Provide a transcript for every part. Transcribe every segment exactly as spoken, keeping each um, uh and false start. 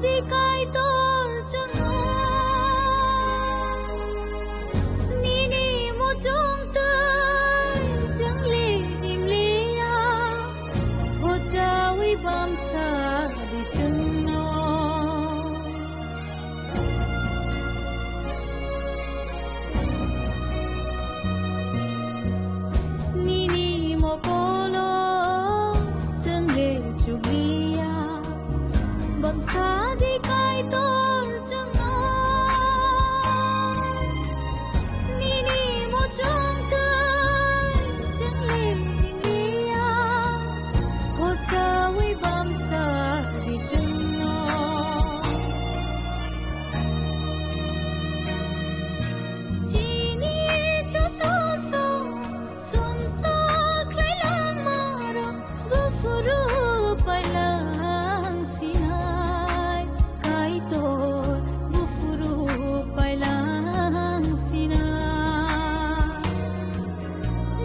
Di Kaitor chwngno, nini muchung twi chwng le rim liya, hochawi bamsa di chwngno. Nini mokolo chwng le chukliya, bamsa di Kaitor chwngno. Nini muchung twi chwng le rimliya, hochawi bamsa di chwngno. Chini chuchu song sumsa khlai langmarok, buphuru pailang sinai, Kaitor buphuru pailang sinai.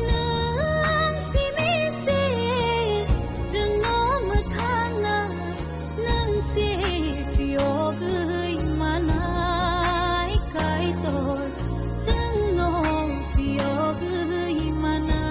Nwng simi se chwngno mwthang nai, nwng se phiyogwi manai, Kaitor chwngno phiyogwi manai.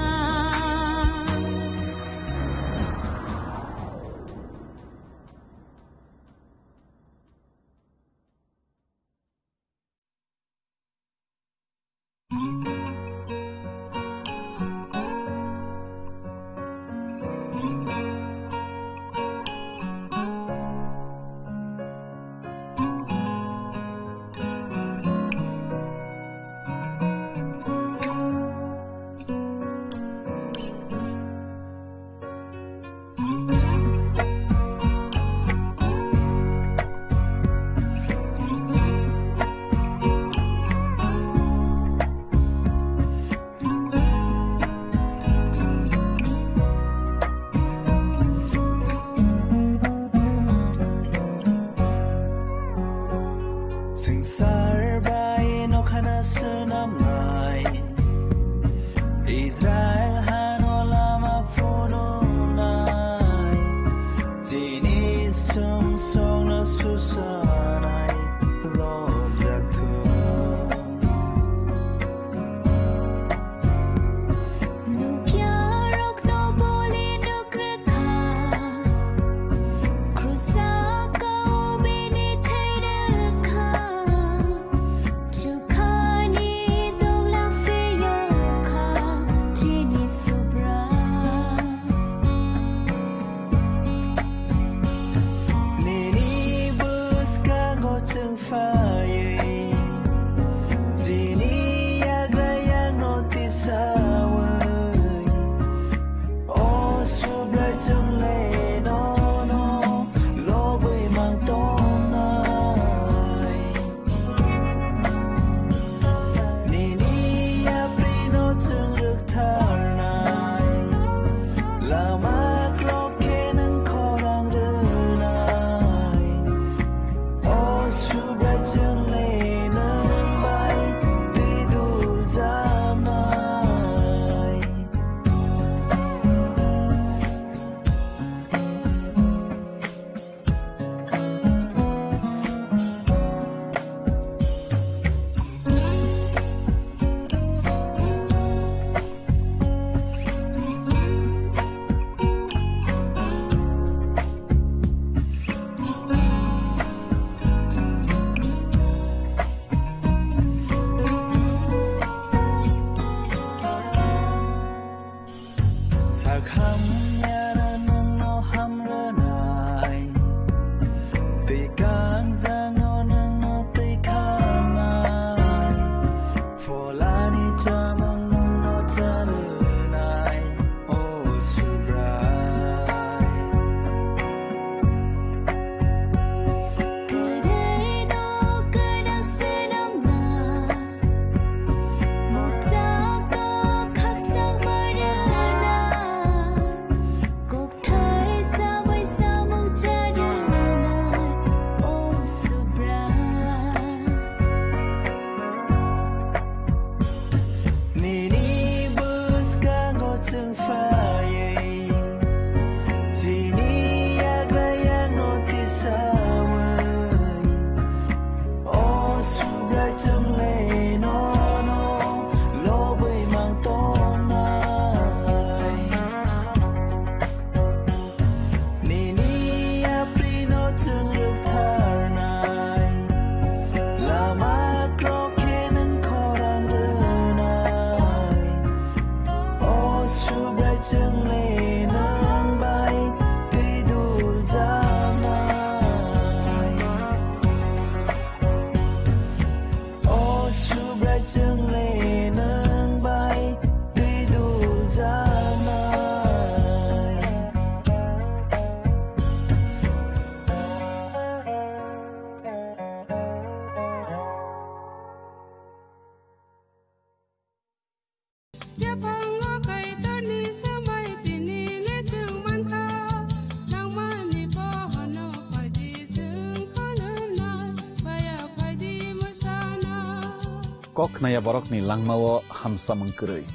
Kok khnaya borokni langmao hamsamung kwrwi.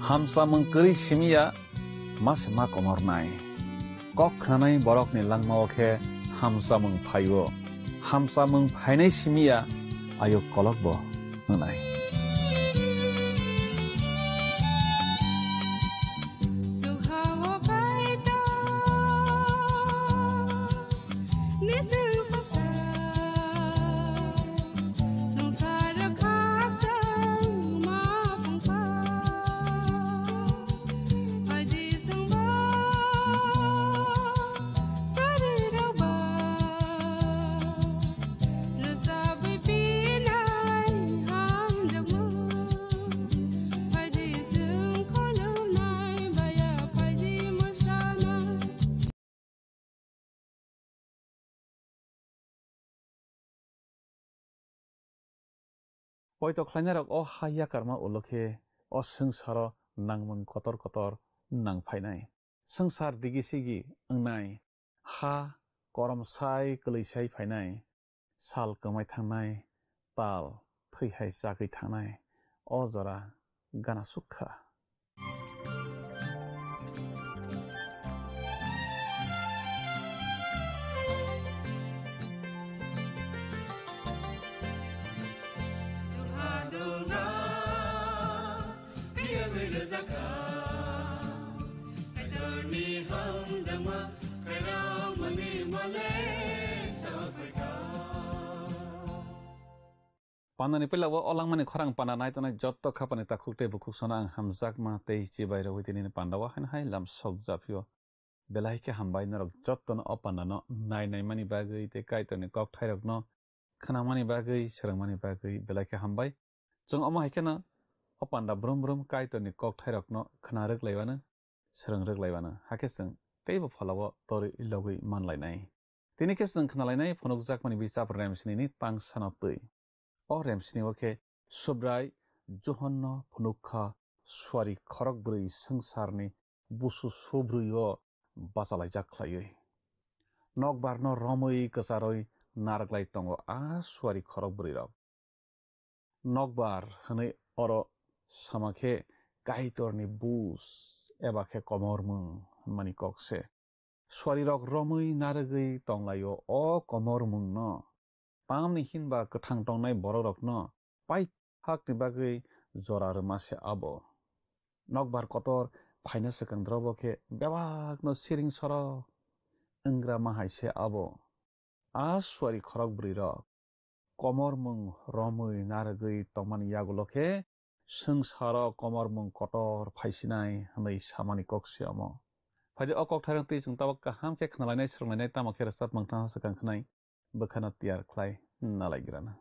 Hamsamung kwrwi simiya ma se ma komornai. Kok khnanai borokni langmao khe hamsamung phaio. Hamsamung phainai simiya ayuk kolokbo wngnai. Poito khlainairok o ha yakarma ulo khe o swngcharo nangmung kotor kotor nang phainai. Swngchar digi sigi wngnai, ha korom sai kwlwi sai phainai, sal kwmai thangnai, tal thwi hai chagwi thangnai, o jora gana sukha. Pandani puila o langmani khorang panda nai tongnai jotto khapani takhuk tei bukhuk sono ang hamjakma tei chibai rwui tini panda o haino hai lam sok japhio. Belai khe hambai norok jottono o pandano nai naimani bagwi tei Kaitorni kokthairokno khnamani bagwi, swrwngmani bagwi belai khe hambai. Chwng omo hai kheno o panda brum brum Kaitorni kokthairokno khna rwk laiwano, swrwng rwk laiwano, hakhe chwng teibo pholao torwi logwi man lainai. Tini khe chwng khna lainai phunukjakmani bichap Remsnini tangsano twi. O Remsni o khe Subrai Johonno phunuk kha, suari khorok bwrwi swngcharni busu subrwi o bachalaijak khlaiwi. Nokbarno romwi kwcharwi narwklai tongo a suari khorok bwrwirok. Nokbar hwnwi oro sama khe Kaitorni bus eba khe komormung hwnmani kok se. Suarirok romwi narwgwi tonglaio o komormungno. Tamni hinba kwthang tongnai borokrokno paithakni bagwi jora rwma se abo. Nokbar kotor phaina swkang drobo khe bebakno siring soro wnggra ma hai se abo. A suari khorok bwrwirok komormung romwi narwgwi tongmani yagulo khe swngcharo komormung kotor phaisinai hwnwi samani kok se omo. Phaidi o kokthairok twi chwng tabuk kaham khe khnalainai, swrwnglainai, tamo khe rwchapmung thansa swkang khnai bwkhano tiyar khlai nalaigrana.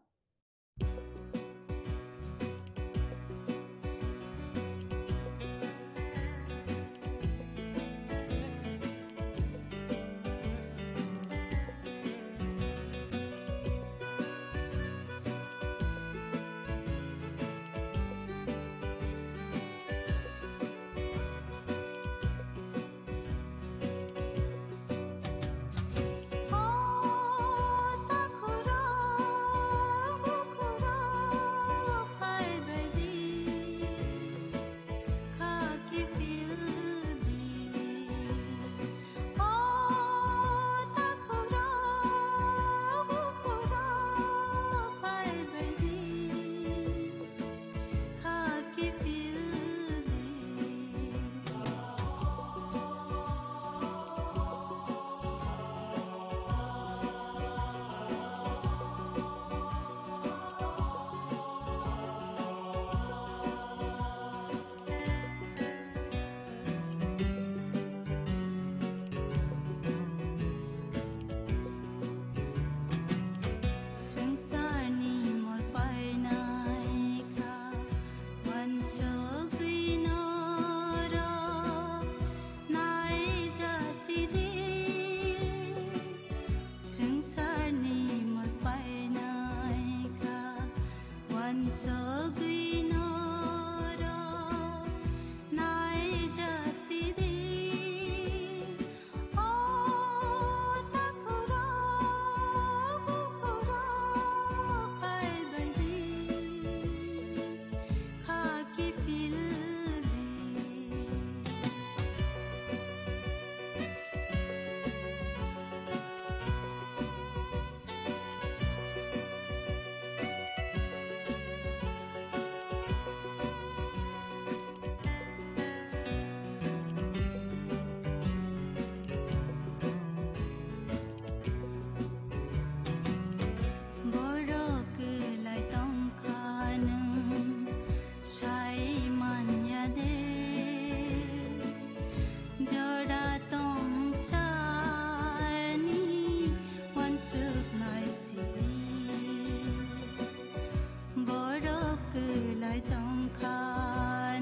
Kha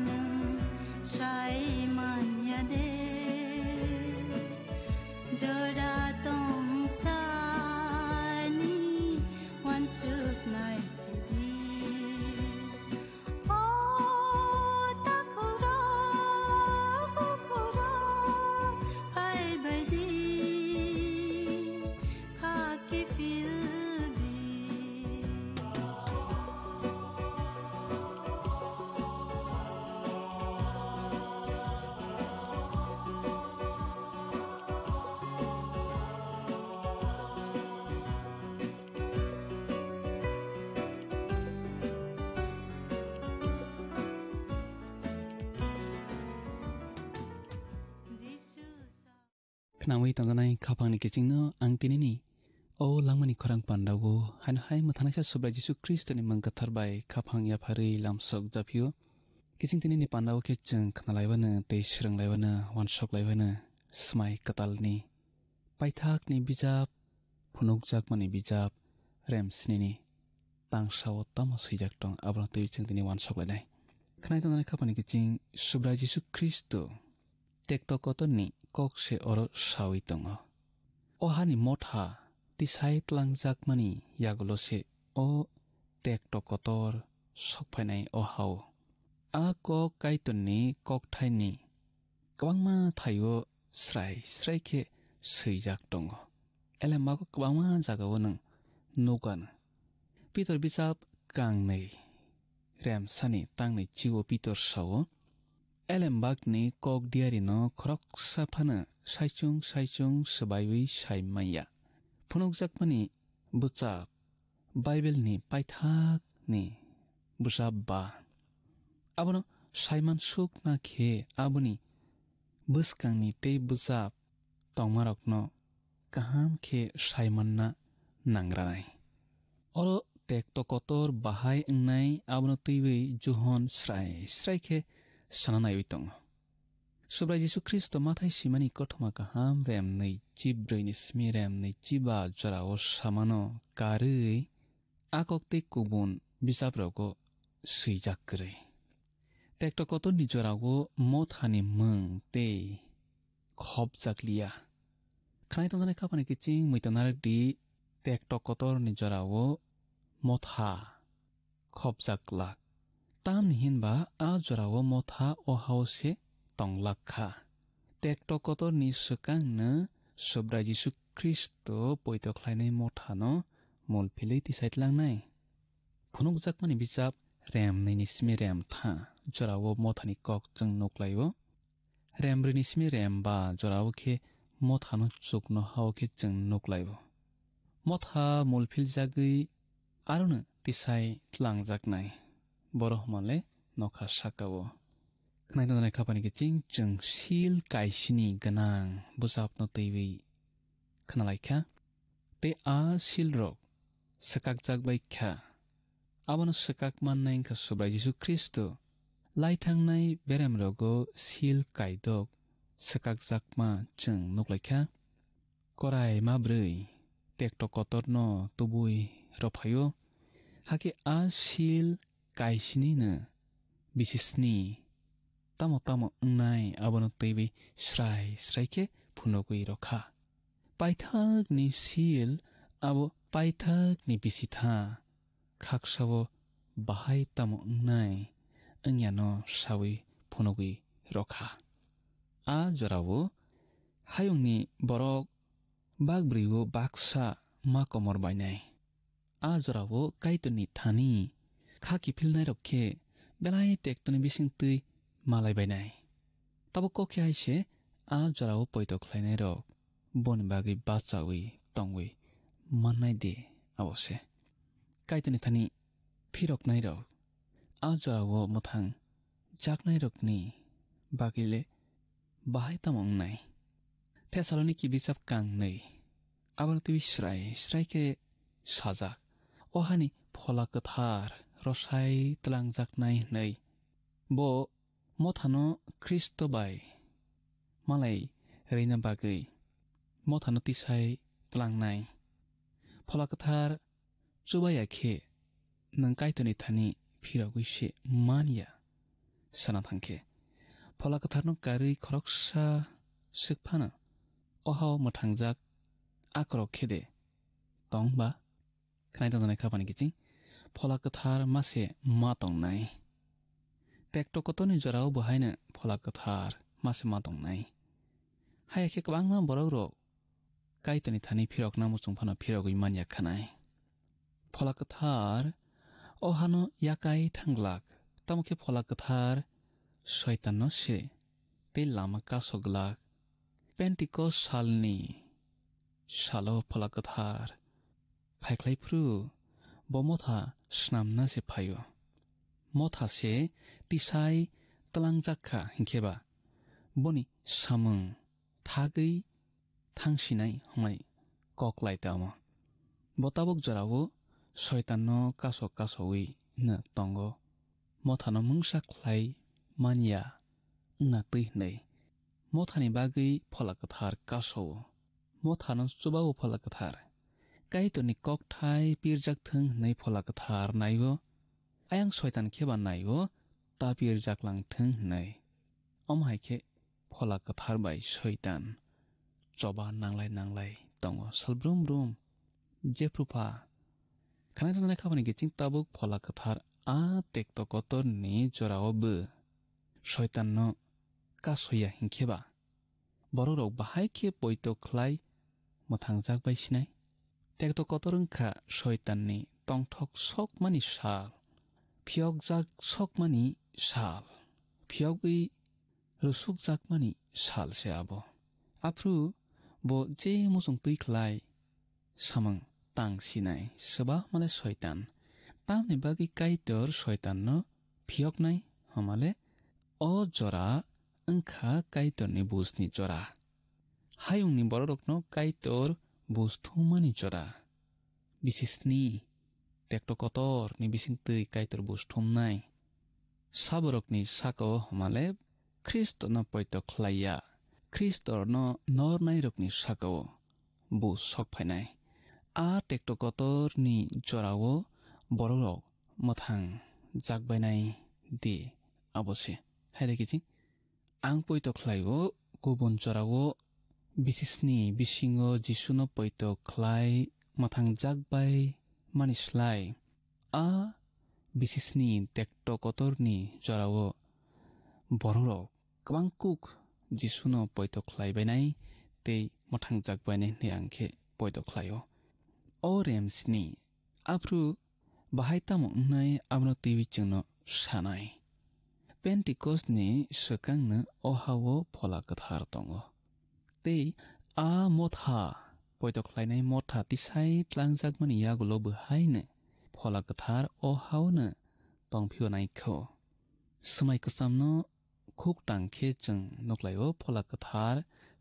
nwng sai manya de, jora tong sani wansuk nai sidi. O takhuk rok, bukhuk rok, phai bai di. Kha kiphil di. Jisu sa- Khnaui tongjanai khaphangni kichingno ang tinini o langmani khorang pandao haino hai mwthanaisa Subrai Jisu Khristoni mwng kwthar bai khaphang yapharwi lamsok japhio. Kiching tinini pandao khe chwng khnalaibano tei swrwnglaibano, uansoklaibano swmai kwtalni paithakni bijap, phunukjakmani bijap, rem snini tangsao tamo swijak tong, abono twiwi chwng tini uansoklainai. Khnai tongjanai khaphangni kiching Subrai Jisu Khristo tekto kotorni kok se oro saui tongo. O hani motha tisai tlangjakmani yagulo se o tekto kotor sokphainai o hao. A kok Kaitorni kokthaini kwbangma thaio srai srai khe swijak tongo. Elembago kwbangma jagao nwng nukano. Pitor bijap kangnwi remsani tangnwi chio Pitor sao, Elembakni kok diarino khoroksa phano saichung saichung swbaiwi sai manya. Phunukjakmani bwchap, Baibelni paithakni bwchap ba. Abono saimansukna khe aboni bwskangni tei bwchap tongmarokno kaham khe saimanna nangranai. Oro tekto kotor bahai wngnai abono twiwi Johon srai srai khe sana naiwi tongo. Subrai Jisu Khristo Mathai simani kothoma kaham remnwi chibrwini simi remnwi chiba jorao samano karwi a kok tei kubun bijaprogo swijak kwrwi. Tekto kotorni jorao mothani mwng tei khopjak liya. Khnai tongjaknai khaphani kiching muitanarok di tekto kotorni jorao motha khopjak glak. Tamni hinba a jorao motha o hao se tonglak kha. Tekto kotorni swkangno Subrai Jisu Khristo poito khlainai mothano mul philwi tisai tlangnai. Phunukjakmani bijap rem nini simi rem tha jorao mothani kok chwng nuklaio. Rem bwrwini simi rem ba jorao khe mothano chukno hao khe chwng nuklaio. Motha mul philjagwi arono tisai tlangjaknai. Boro hwnmale nokha sakao. Khnai tongjaknai khaphani kiching chwng sil kaisini gwnang bwchapno twiwi khnalaikha. Tei a silrok swkakjak bai kha. Abono swkak mannai wngkha Subrai Jisu Khristo. Lai thangnai beremrogo sil kaidok swkakjakma chwng nuklaikha. Korai ma bwrwi tekto kotorno tubui rwphaio. Hakhe a sil kaisinino bisi sni tamo tamo wngnai abono twiwi srai srai khe phunugwi rwkha. Paithakni sil abo paithakni bisitha khaksao bahai tamo wngnai wngyano saui phunugwi rwkha. A jorao hayungni borok bakbwrwi-o baksa ma komor bainai. A jorao Kaitorni thani kha kiphilnairok khe belai tektoni bising twi malai bainai. Tabuk kok khe hai se a jorao poito khlainairok boni bagwi bachaui tongwi mannai de abo se. Kaitorni thani phiroknairok a jorao mwthang jaknairokni bagwi le bahai tamo wngnai. Thessaloniki bijap kangnwi abono twiwi srai srai khe sajak, o hani Phola Kwthar rwsai tlangjaknai hwnwi. Bo mothano Khristo bai malai rwina bagwi mothano tisai tlangnai. Phola Kwthar chubaya khe nwng Kaitorni thani phirogwi se man ya. sana thangkhe, Phola Kwtharno karwi khoroksa swk phano, o hao mwthangjak akorok khe de tong ba? Khnai tongjaknai khapani kiching, Phola Kwthar ma se ma tongnai. Tekto kotorni jorao bo haino Phola Kwthar ma se ma tongnai. Haiya khe kwbangma borok rok Kaitorni thani phirokna muchung phano phirogwi man ya khanai. Phola Kwthar o hano yakai thang glak, tamo khe Phola Kwthar Soitanno se tei lama kaso glak. Pentikos salni salo Phola Kwthar phaikhlai phuru bo motha snamna se phaio. Motha se tisai tlangjak kha hinkhe ba boni samung thagwi thangsinai hwnwi kok lai tamo. Bo tabuk jorao Soitanno kaso kasowi no tongo, mothano mungsa khlai man ya wngna twi hwnwi. Mothani bagwi Phola Kwthar kaso-o, mothano chuba-o Phola Kwthar. Kaitorni kokthai pirjak thung hwnwi Phola Kwthar nai-o, ayang Soitan khe ba nai-o, ta pirjak lang thung hwnwi. Omo hai khe Phola Kwthar bai Soitan choba nanglai nanglai tongo sal brum brum. Jephru pha khnai tongjaknai khapani kiching tabuk Phola Kwthar a tekto kotorni jorao bo Soitanno kasoya hinkhe ba borok rok bahai khe poito khlai mwthangjak bai sinai. Tekto kotor wngkha Soitanni tongthok sokmani sal, phiyokjak sokmani sal, phiyogwi rwsukjakmani sal se abo. Aphuru bo je muchung twi khlai samung tang sinai, swba hwnmale Soitan. Tamni bagwi Kaitor Soitanno phiyoknai hwnmale o jora wngkha Kaitorni bujni jora. Hayungni bororokno Kaitor buj thumani jora. Bisi sni tekto kotorni bisingtwi Kaitor buj thumnai. Saborokni saka-o hwnmale Khristono poito khlai ya, Khristono nornairokni saka-o buj sok phainai. A tekto kotorni jorao bororok mwthang jakbainai di abo se. Hai de kiching. Ang poito khlai-o, kubun jorao bisisni bisingo Jisuno poito khlai mwthangjak bai mani slai, a bisisni tekto kotorni jorao bororok kwbang kuk Jisuno poito khlai bainai tei mwthangjak bainai hwnwi ang khe poito khlai-o. O rem sni, aphuru bahai tamo wngnai abono twiwi chwngno sanai. Pentikosni swkangno o ha-o Phola Kwthar tongo. Tei a motha, poito khlainai motha tisai tlangjakmani yagulo bo haino Phola Kwthar o ha-ono tongphio naikho. Swmai kwchamno khuk tang khe chwng nuklaio Phola Kwthar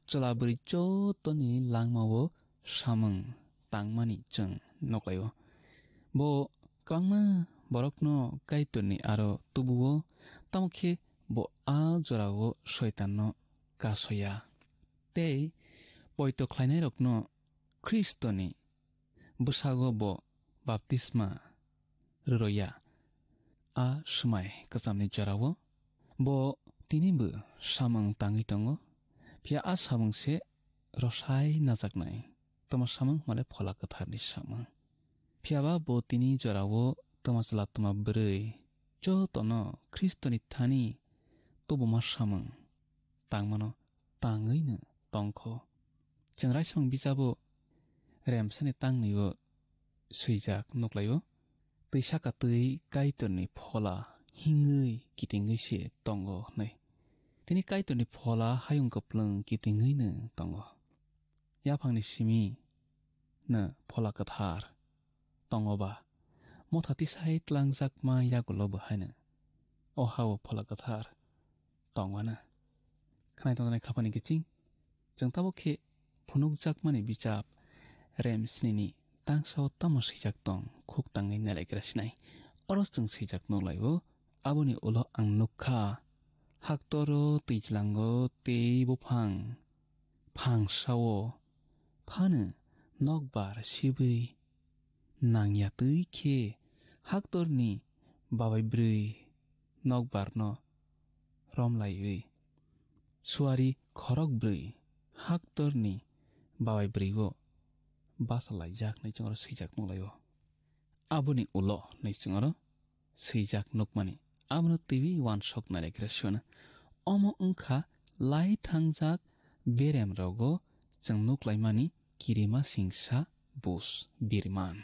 chwla bwrwi jotoni langmao samung tangmani chwng nuklaio. Bo kwbangma borokno Kaitorni aro tubuo, tamo khe bo a jorao Soitanno kasoya. Tei poito khlainairokno Khristoni bwsago bo baptisma rwroya. A swmai kwchamni jorao bo tinibo samung tangwi tongo, phiya a samung se rwsai najaknai. Tamo samung hwnmale Phola Kwtharni samung. Phiyaba bo tini jorao tama chwla tama bwrwi jotono Khristoni thani tubuma samung tangmano tangwino tongkho. Chwng Raisong bijabo Remsani tangnwibo swijak nuklaio, twi saka twi Kaitorni Phola hingwi kitingwi se tongo hwnwi. Tini Kaitorni Phola hayung kwplwng kitingwino tongo. Yaphangni simi no Phola Kwthar tongo ba, motha tisai tlangjakma yagulo bo haino o ha-o Phola Kwthar tongwana. Khnai tongjaknai khapani kiching, chwng tabuk khe phunukjakmani bichap Rem snini tangsa-o tamo swijak tong, khuk tangwi nailaigra sinai. Oro chwng swijak nuklaio, aboni ulo ang nukha, haktoro, twijlango tei buphang phang sao phano nokbar sibwi nangya twi khe haktorni babai bwrwi nokbarno romlaiwi suari khorok brwi haktorni babai brwi-o bachalaijak hinwi chwng oro swijak nukhlaio. Aboni ulo hinwi chwng oro swijak nukmani. Abono twiwi uansuk nai lai khe swiano. Omo wngkha lai thangjak beremrogo chwng nuklaimani kirima singsa bus birman.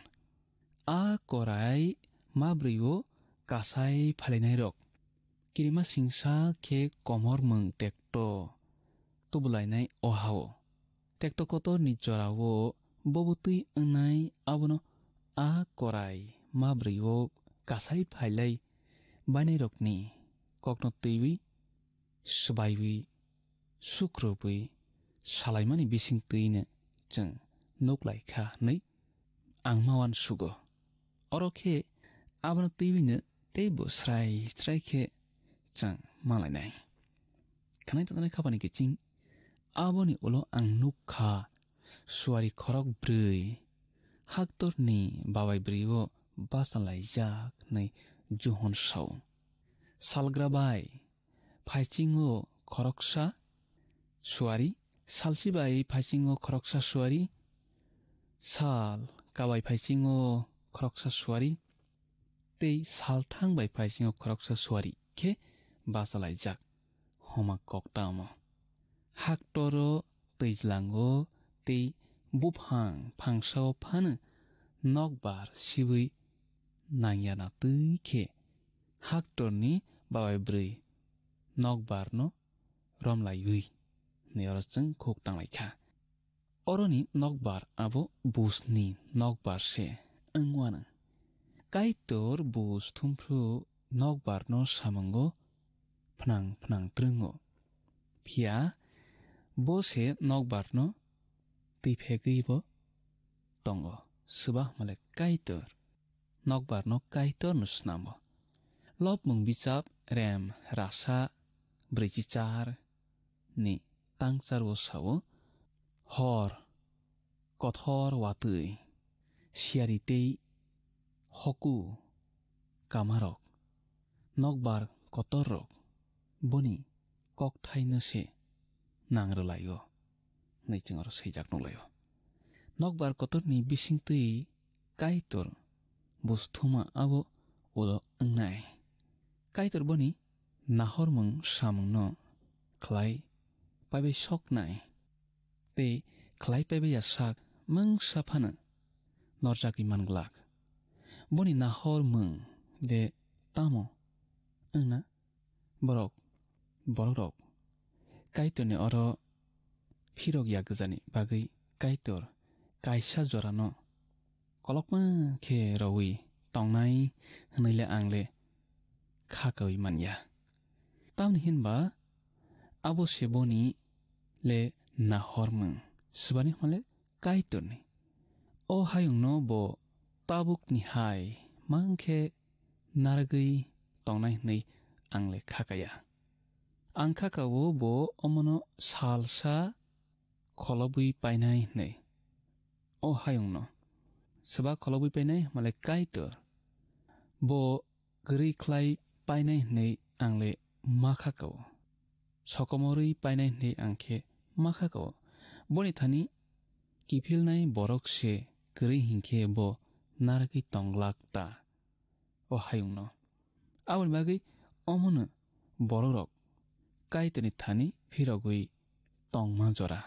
A korai ma brwi-o kasai phailinairok. Kirima singsa khe komor mwng tekto tubulainai o ha-o. Tekto kotorni jorao bobo twi wngnai abono a korai ma brwi-o kasai phailai bainairokni kokno twiwi swbaiwi, sukrubwi salaimani bising twino chwng nuklai kha hwnwi ang ma uansugo. Oro khe abono twiwino teibo srai srai khe chwng malainai. Khanai tongthoknai khapani kiching aboni ulo ang nuk kha suari khorok brwi haktorni babai brwi-o bachalaijak hwnwi juhon sao. Salgra bai phaisingo khoroksa suari, salsi bai phaisingo khoroksa suari, sal kabai phaisingo khoroksa suari, tei salthang bai phaisingo khoroksa suari khe bachalaijak homa kokta omo. Haktoro twijlango tei buphang phangsao phano nokbar sibwi nangya na twi khe haktorni babai brwi nokbarno romlaiwi hwnwi oro chwng khuk tanglaikha. Oroni nokbar abo busni nokbar se wngwano. Kaitor bus thumphru nokbarno samungo phnang phnang twrwngo. Phiya bo se nokbarno twiphegwibo tongo. Swbahmale Kaitor nokbarno Kaitorno snamo. Lobmung bichap rem rasa brwichi char ni tangcharo sao, hor kothor watwi, siyari tei hoku kamarok, nokbar kotorrok boni kokthaino se nang rwlaio, hwnwi chwng oro swijak nukhlaio. Nokbar kotorni bisingtwi Kaitor bus thuma abo ulo wngnai. Kaitor boni nahormung samungno khlai paibai soknai, tei khlai paibai ya sak mungsa phano norjagwi man glak. Boni nahormung de tamo wngna? Borok, borokrok Kaitorni oro phirok ya gwjani bagwi Kaitor kaisa jorano kolokma khe rowi tongnai hwnwi le ang le kha kaui man ya. Tamni hinba abo se boni le nahormung, swbani hwnle Kaitorni. O hayungno bo tabukni hai mang khe narwgwi tongnai hwnwi ang le kha kaya. Ang kha ka-o bo omono salsa kholobwi painai hwnwi. O hayungno swba kholobwi painai hwnmale Kaitor. Bo kwrwi khlai painai hwnwi ang le ma kha ka-o. Sokomorwi painai hwnwi ang khe ma kha ka-o. Boni thani kiphilnai borok se kwrwi hinkhe bo narwgwi tong glak ta o hayungno. Aboni bagwi omono borokrok Kaitorni thani phirogwi tongma jora.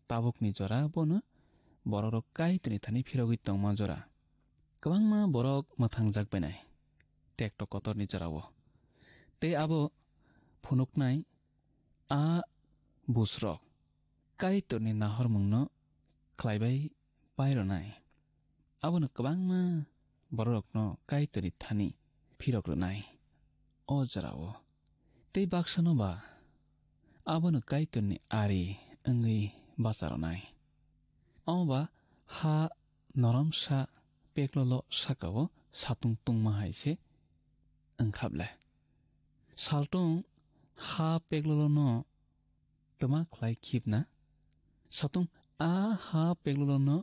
Tabukni jora bono borokrok Kaitorni thani phirogwi tongma jora. Kwbangma borok mwthangjak bainai tekto kotorni jorao. Tei abo phunuknai a busrok Kaitorni nahormungno khlaibai pairwnai. Abono kwbangma bororokno Kaitorni thani phirok rwnai o jorao. Tei baksano ba abono Kaitorni ari wngwi bacha rwnai. Omo ba ha noromsa peklolo sakao satung tungma hai se wngkha ble. Saltung ha peklolono twma khlai khibna, satung a ha peklolono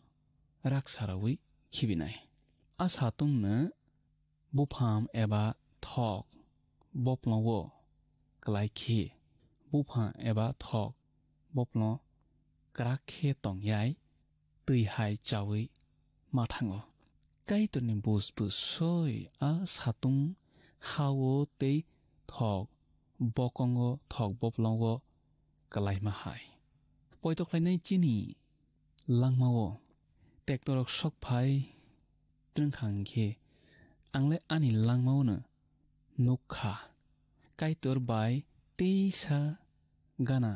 raksa raui khibinai. A satungno bupham eba thok boplogo lai khe buphang eba thok bopno kwrak khe tong yai twi hai chaui ma thango. Kaitorni bus bus soi a satung ha-o tei thok bokongo, thok boplongo kwlaima hai. Poito khlainai chini langmao tektorok sok phai twrwng kha hwn khe, ang le ani langmao'-no nuk kha, Kaitor bai teisa gana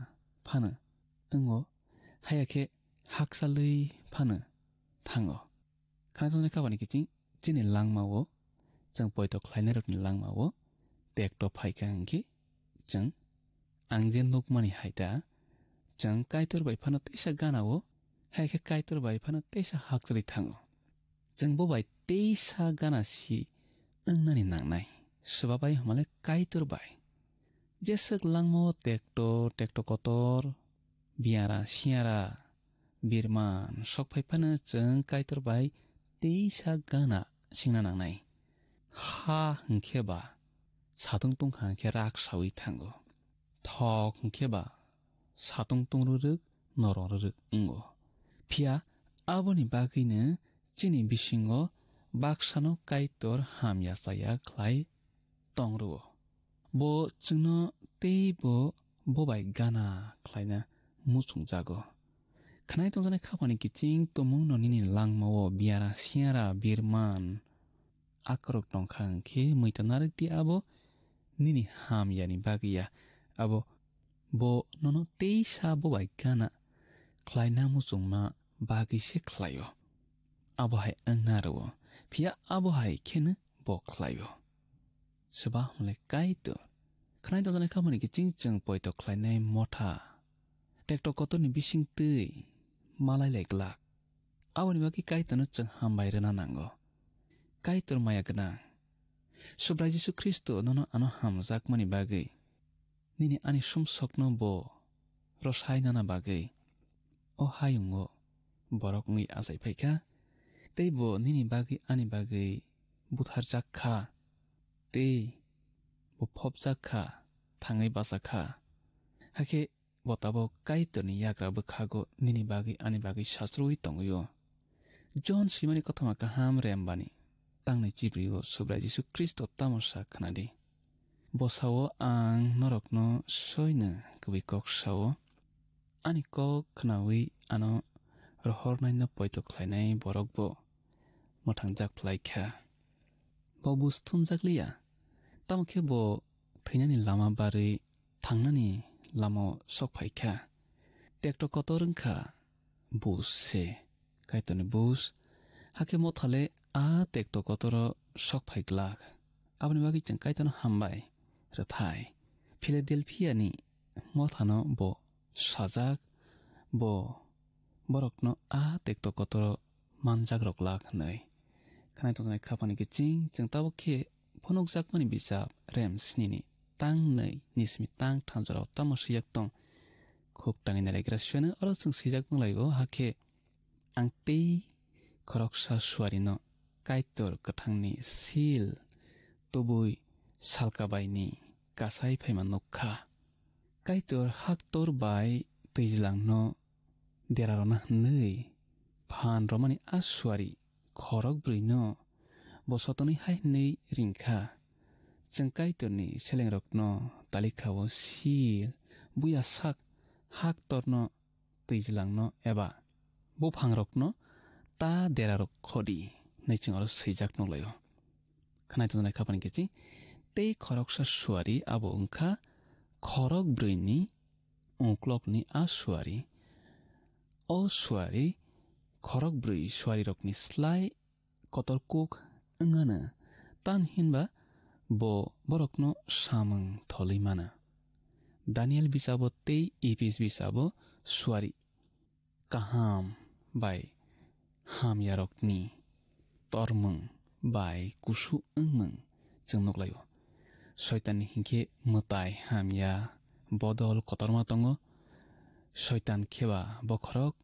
phano wngo, haya khe hakchalwi phano thango. Khna tongjaknai kha bani kiching chini langmao, chwng poito khlainairokni langmao tekto phai kha hwn khe, chwng ang je nukmani hai da, chwng Kaitor bai phano teisa gana-o, hai khe Kaitor bai phano teisa hakchalwi thango. Chwng bo bai teisa gana si wngnani nangnai. Swba bai hwnmale Kaitor bai. Jeswk langmao tekto, tekto kotor, biyara, siyara, birman sok phai phano chwng Kaitor bai teisa gana singna nangnai. Ha hwnkhe ba satung tungkha hwnkhe rak saui thango. Thok hwnkhe ba satung tungrwrwk, norok rwrwk wngo. Phiya aboni bagwino chini bisingo baksano Kaitor hamya chaya khlai tong rwo. Bo chwngno tei bo, bo bai gana khlaina muchungjago. Khwnai tongjaknai kha bani kiching tumungno nini langmao biyara, siyara, birman, akorok tong kha hwn khe, muitu narwk di, abo nini hamyani bagwi ya. Abo bo nono teisa bo bai gana khlaina muchungma bagwi se khlai-o. Abo hai wngna rwo, phiya abo hai kheno bo khlai-o. Swba hwnle Kaitor. Khwnai tongjaknai kha bani kiching chwng poito khlainai motha tekto kotorni bising twi malai lai glak. Aboni bagwi Kaitorno chwng hambai rwna nango. Kaitor maya gwnang, Subrai Jisu Khristo nono ano hamjakmani bagwi, nini ani sumsokno bo rwsai nana bagwi o hayungo borok wngwi achai phai kha, tei bo nini bagwi ani bagwi butharjak kha, tei bo phobjak kha, thangwi bacha kha. Hakhe bo tabuk Kaitorni yagra bwkhago nini bagwi ani bagwi sachrui tongwi-o. Jon swimani kothoma kaham rembani tangnwi chibrio Subrai Jisu Khristo tamo sa khna di. Bo sao, "Ang norokno soino kubui kok sao, ani kok khnaui ano rohornaino poito khlainai borok bo mwthangjak phlai kha." Bo buj thumjak liya, tamo khe bo thwinani lama barwi thangnani lamao sok phai kha. Tekto kotor wng kha buj se, Kaitorni buj. Hakhe mothale a tekto kotoro sok phai glak. Aboni bagwi chwng Kaitorno hambai rwthai. Philadelphia ni mothano bo sajak, bo borokno a tekto kotoro manjak rok glak hwnwi. Khwnai tongjaknai kha bani kiching chwng tabuk khe phunukjakmani bijap rem snini tang nwi ni simi tang thamjorao tamo swijak tong. Khuk tangwi nailaikra suyano oro chwng swijak nunglaio, hakhe ang tei khoroksa suarino Kaitor kwthangni sil tubui salkabaini kasai phaima nuk kha. Kaitor haktor bai twijlangno dera rwna hwnwi phan romani a suari khorok brwino bo sotonwi hai hwnwi ring kha, "Chwng Kaitorni selengrokno talikha-o sil, buya sak haktorno twijlangno eba buphangrokno ta derarok khodi," hwnwi chwng oro swijak nukhlaio. Khwnai tongjaknai kha bani kiching tei khoroksa suari abo wng kha khorok brwini uklokni a suari. O suari khorok brwi suarirokni slai kotor kuk wngmano, tamhinba bo borokno samung tholwi mano. Daniel bisabo tei Ephes bisabo suari kaham bai hamyarokni tormung bai kusu wngmung chwng nuklaio. Soitanni hinkhe mwtai hamya bodol kotorma tongo. Soitan kheba bokhorok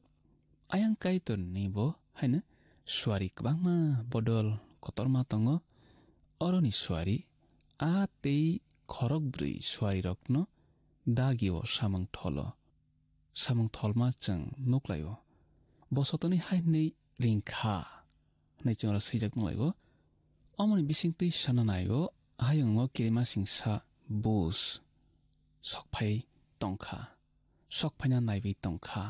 ayang Kaitorni bo haino suari kwbangma bodol kotorma tongo. Oroni suari a tei khorokbrwi suarirokno dagio samung tholo. Samung tholma chwng nuklaio. Bo sotoni hai hwnwi ring kha hwnwi chwngno swijak nunglaio. Omoni bisingtwi sana naio, hayungo kirimasingsa bus sokphai tongkha, sokphaina naiwi tongkha.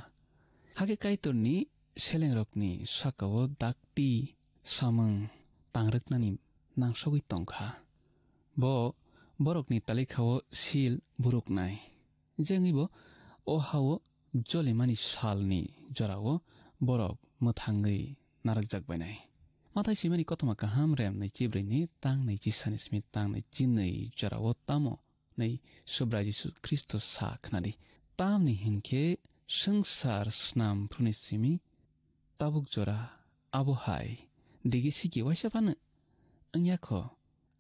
Hakhe Kaitorni selengrokni sakao dakti samung tangrwknani nangsogwi tongkha. Bo borokni talikhao sil buruknai. Jengwibo o hao jolimani salni jorao borok mwthangwi narwkjak bainai. Mathai swimani kothoma kaham rem naichi brwini tang naichi sani simi tang naichi nwi jorao tamo hwnwi Subrai Jisu Khristo sa khnadi. Tamni hinkhe swngchar snam phuruni simi tabuk jora abo hai digi sigi waisa phano wngya kho,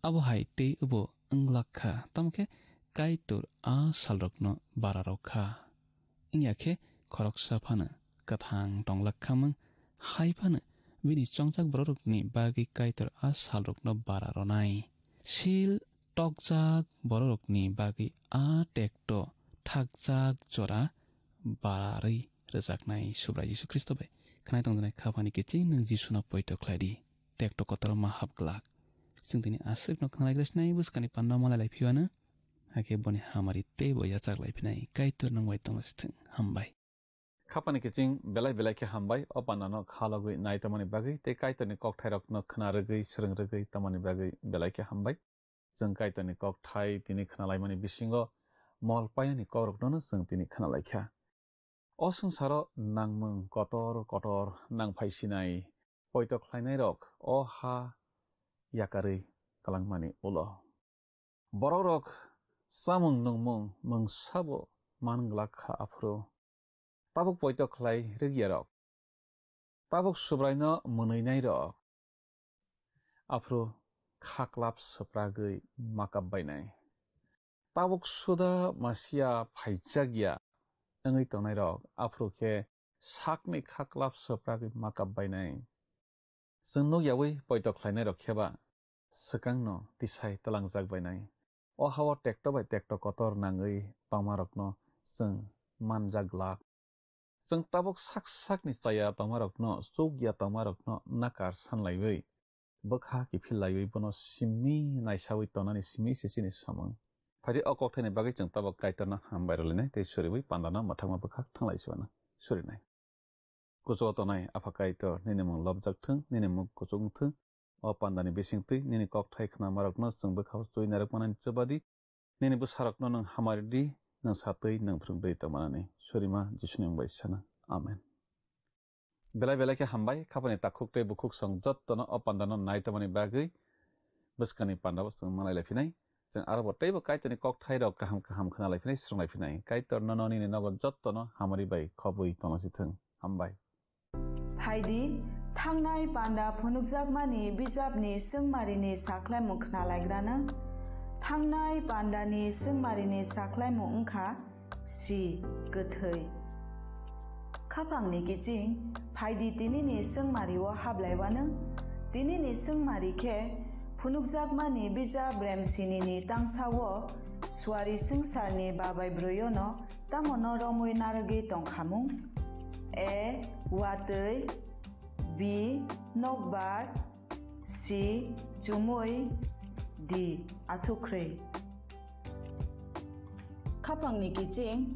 abo hai tei obo wnglak kha, tamo khe Kaitor a salrokno bara rw kha. Wngya khe khoroksa phano kwthang tonglak kha mung, hai phano bini chongjak bororokni bagwi Kaitor a salrokno bara rwnai. Sil tokjak bororokni bagwi a tekto thakjak jora barwi rwjaknai Subrai Jisu Khristo bai. Khwnai tongjaknai kha phani kiching nwng Jisuno poito khlai di. Tekto kotor ma hap glak. Chwng tini aswkno khwnalai glasnai bwskani panda malai lai phiwano. Hakhe boni hamari teibo yachak lai phinai. Kaitor nwng bai tonglasithwng. Hambai. Khapani kiching belai belai khe hambai, o pandano khalogwi nai tongmani bagwi tei Kaitorni kokthairokno khna rwgwi, swrwng rwgwi tongmani bagwi belai khe hambai. Chwng Kaitorni kokthai tini khnalaimani bisingo mol painani kokroknono chwng tini khnalaikha. O swngcharo nangmung kotor kotor nangphai sinai poito khlainairok o ha yakarwi kwlangmani ulo. Borokrok chamung nungmung mungsabo man glak kha aphuru. Tabuk poito khlai rwgyarok, tabuk Subraino mwnwinairok, aphuru khaklap swpragwi makap bainai. Tabuk suda masiya phaijakya wngwi tongnairok, aphuru khe sakni khaklap swpragwi makap bainai. Chwng nuk yaui poito khlainairok khe ba swkangno tisai tlangjak bainai. O hao tekto bai tekto kotor nangwi tongmarokno chwng manjak glak. Chwng tabuk sak sakni chaya tongmarokno, chukya tongmarokno nakar sanlaiwi, bwkha kiphil laiwi bono simi naisaui tonani simi se chini samung. Phaidi o kokthaini bagwi chwng tabuk Kaitorno hambai rwlainai tei suriui pandano mwthangma bwkhak thanglai se uanw surinai. Kuchugo tongnai Apha Kaitor, nini mung lobjak thung, nini mung kuchuk wng thung. O pandani bisingtwi nini kokthai khnamarokno chwng bwkhao chwi narwkmanani chubadi, nini bwsarokno nwng hamari di, nwng satwi nwng phrwngwi tongmanani. Surima Jisuni mung bai sana. Amen. Belai belai khe hambai, khapani takhuk tei bukhuk song jottono o pandano nai tongmani bagwi bwskangni pandao chwng manlai lai phinai. Chwng aro bo teibo Kaitorni kokthairok kaham kaham khna lai phinai, swrwng lai phinai. Kaitor nono nini nogo jottono hamari bai khobwi tongna si thung. Hambai. Phaidi, thangnai panda phunukjakmani bijapni swngmarini sakhlaimung khnalaigrano. Thangnai pandani swngmarini sakhlaimung wngkha si kwthwi. Khapangni kiching, phaidi tinini swngmario hablaiwano. Tinini swngmari khe phunukjakmani bijap Remsinini tangsao suari swngcharni babai brwiono tamono romwi narwgwi tongkhamung? A, watwi, B, nokbar, C, chumui, D, athukrwi. Khapangni kiching,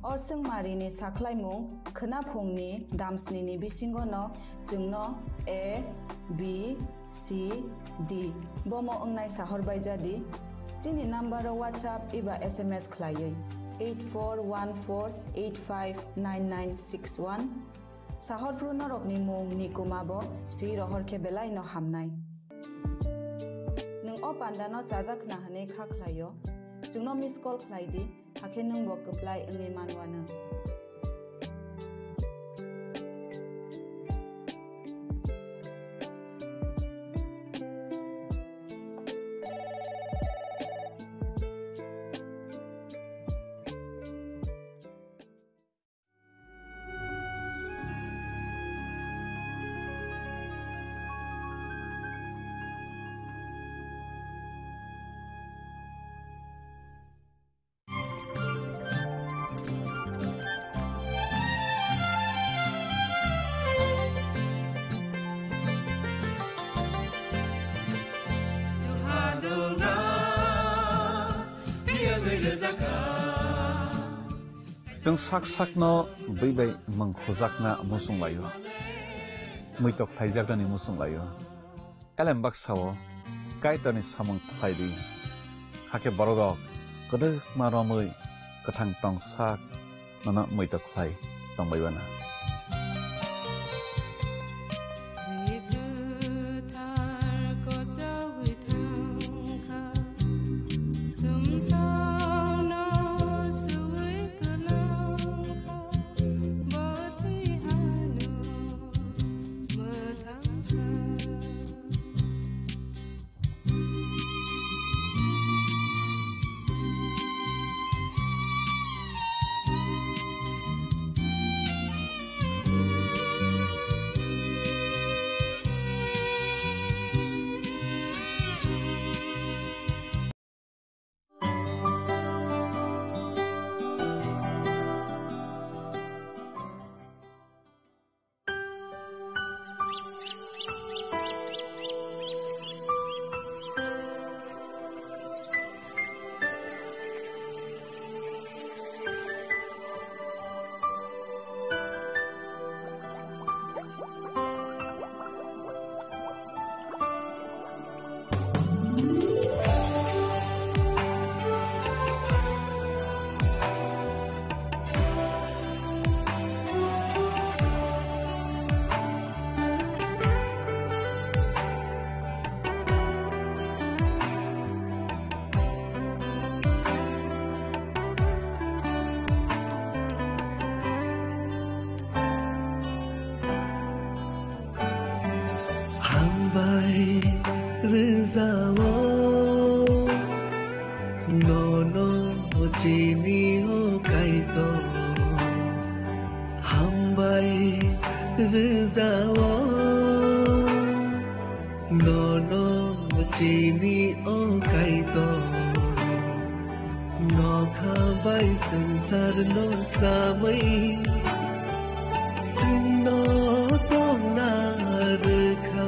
o swngmarini sakhlaimung khwnaphungni damsnini bisingono chwngno A, B, C, D bomo wngnai sahor bai jadi. Chini number o WhatsApp eba S M S khlaiwi eight four one four eight five nine nine six one. Sahor phru norokni mung ni kuma bo swi rohor khe belai no hamnai. Nwng o panda no chajak khna hwnwi kha khlai o, chwngno miss call khlai di, hakhe nwng bo kwplai wngwi man uanw. Chwng sak sakno bwi bai mwng khujakna muchung laio, muitok khlaijaknani muchung laio. Elem baksa-o Kaitorni samung khlai di, hakhe bororok kwdwkma romwi kwthang tong sak nono muitok khlai tongbai bana. Hambai rwjao nono chini o Kaitor. Hambai rwjao nono chini o Kaitor. Nokha bai swngcharno samwi chwngno tongna rwkha.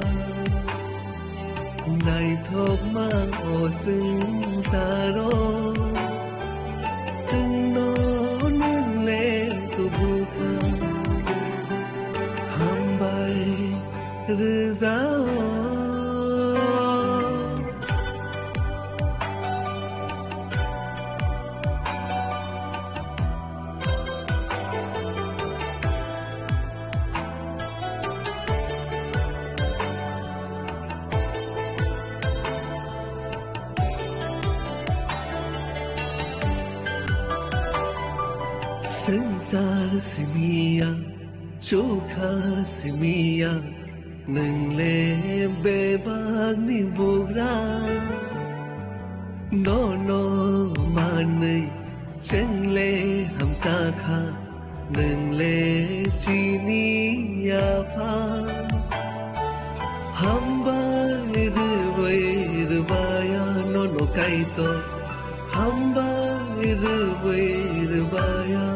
Naithokma o swngcharo chwngno nwng le kubukha. Hambai rwjao. Swngchar simiya, chukha simiya, nwng le bebakni bugra. Nono manwi chwng le hamsa kha, nwng le chini apha. Hambai rwbai rwbaya nono Kaitor, hambai rwbai rwbaya.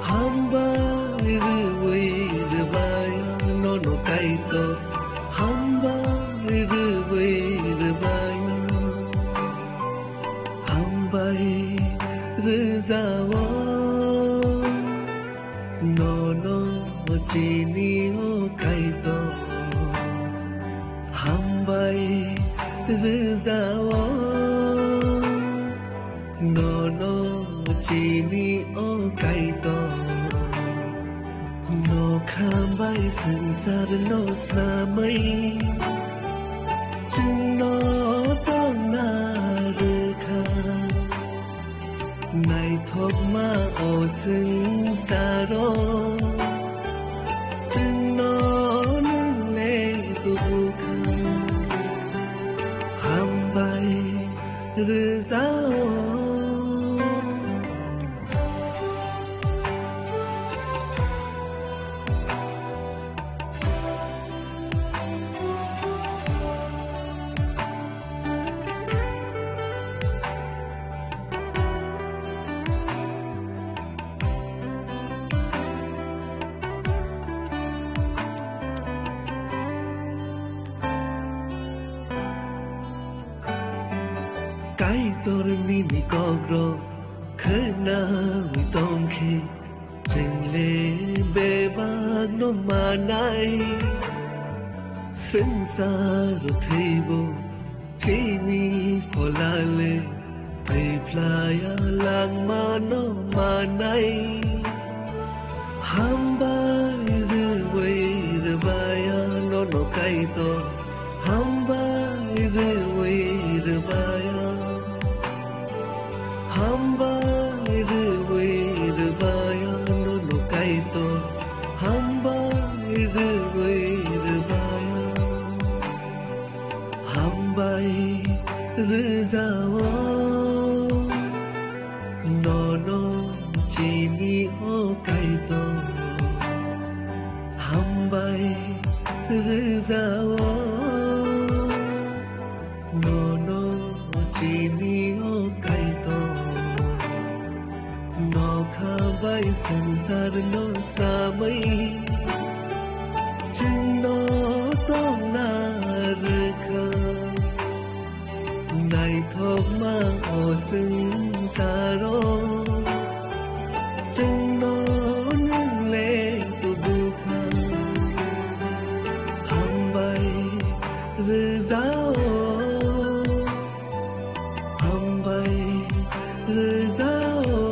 Hambai rwbai rwbaya nono Kaitor, hambai rwbai rwbaya. Hambai rwjao nono chini o Kaitor. Hambai rwjao nono chini o Kaitor. Nokha bai swngcharno snamwi chwngno tongna rwkha. Naithokma o swngcharo chwngno nwng le kubukha. Hambai rwjao. Kaitorni Kokrok khwnawi tongkhe chwngle bebakno manai. Swngchar thwibo chini pholale thwiphlaya langmano manai. Hambai rwui rwbaya nono Kaitor, hambai rwui rwbaya. Hambai rwui rwbaya nono Kaitor, hambai rwui rwbaya. Hambai rwjao nono chini o Kaitor. Hambai rwjao nono chini o Kaitor. Nokha bai swngcharno samwi chwngno tongna rwkha. Naithokma o swngcharo chwngno nwng le tubukha. Hambai rwjao, hambai rwjao.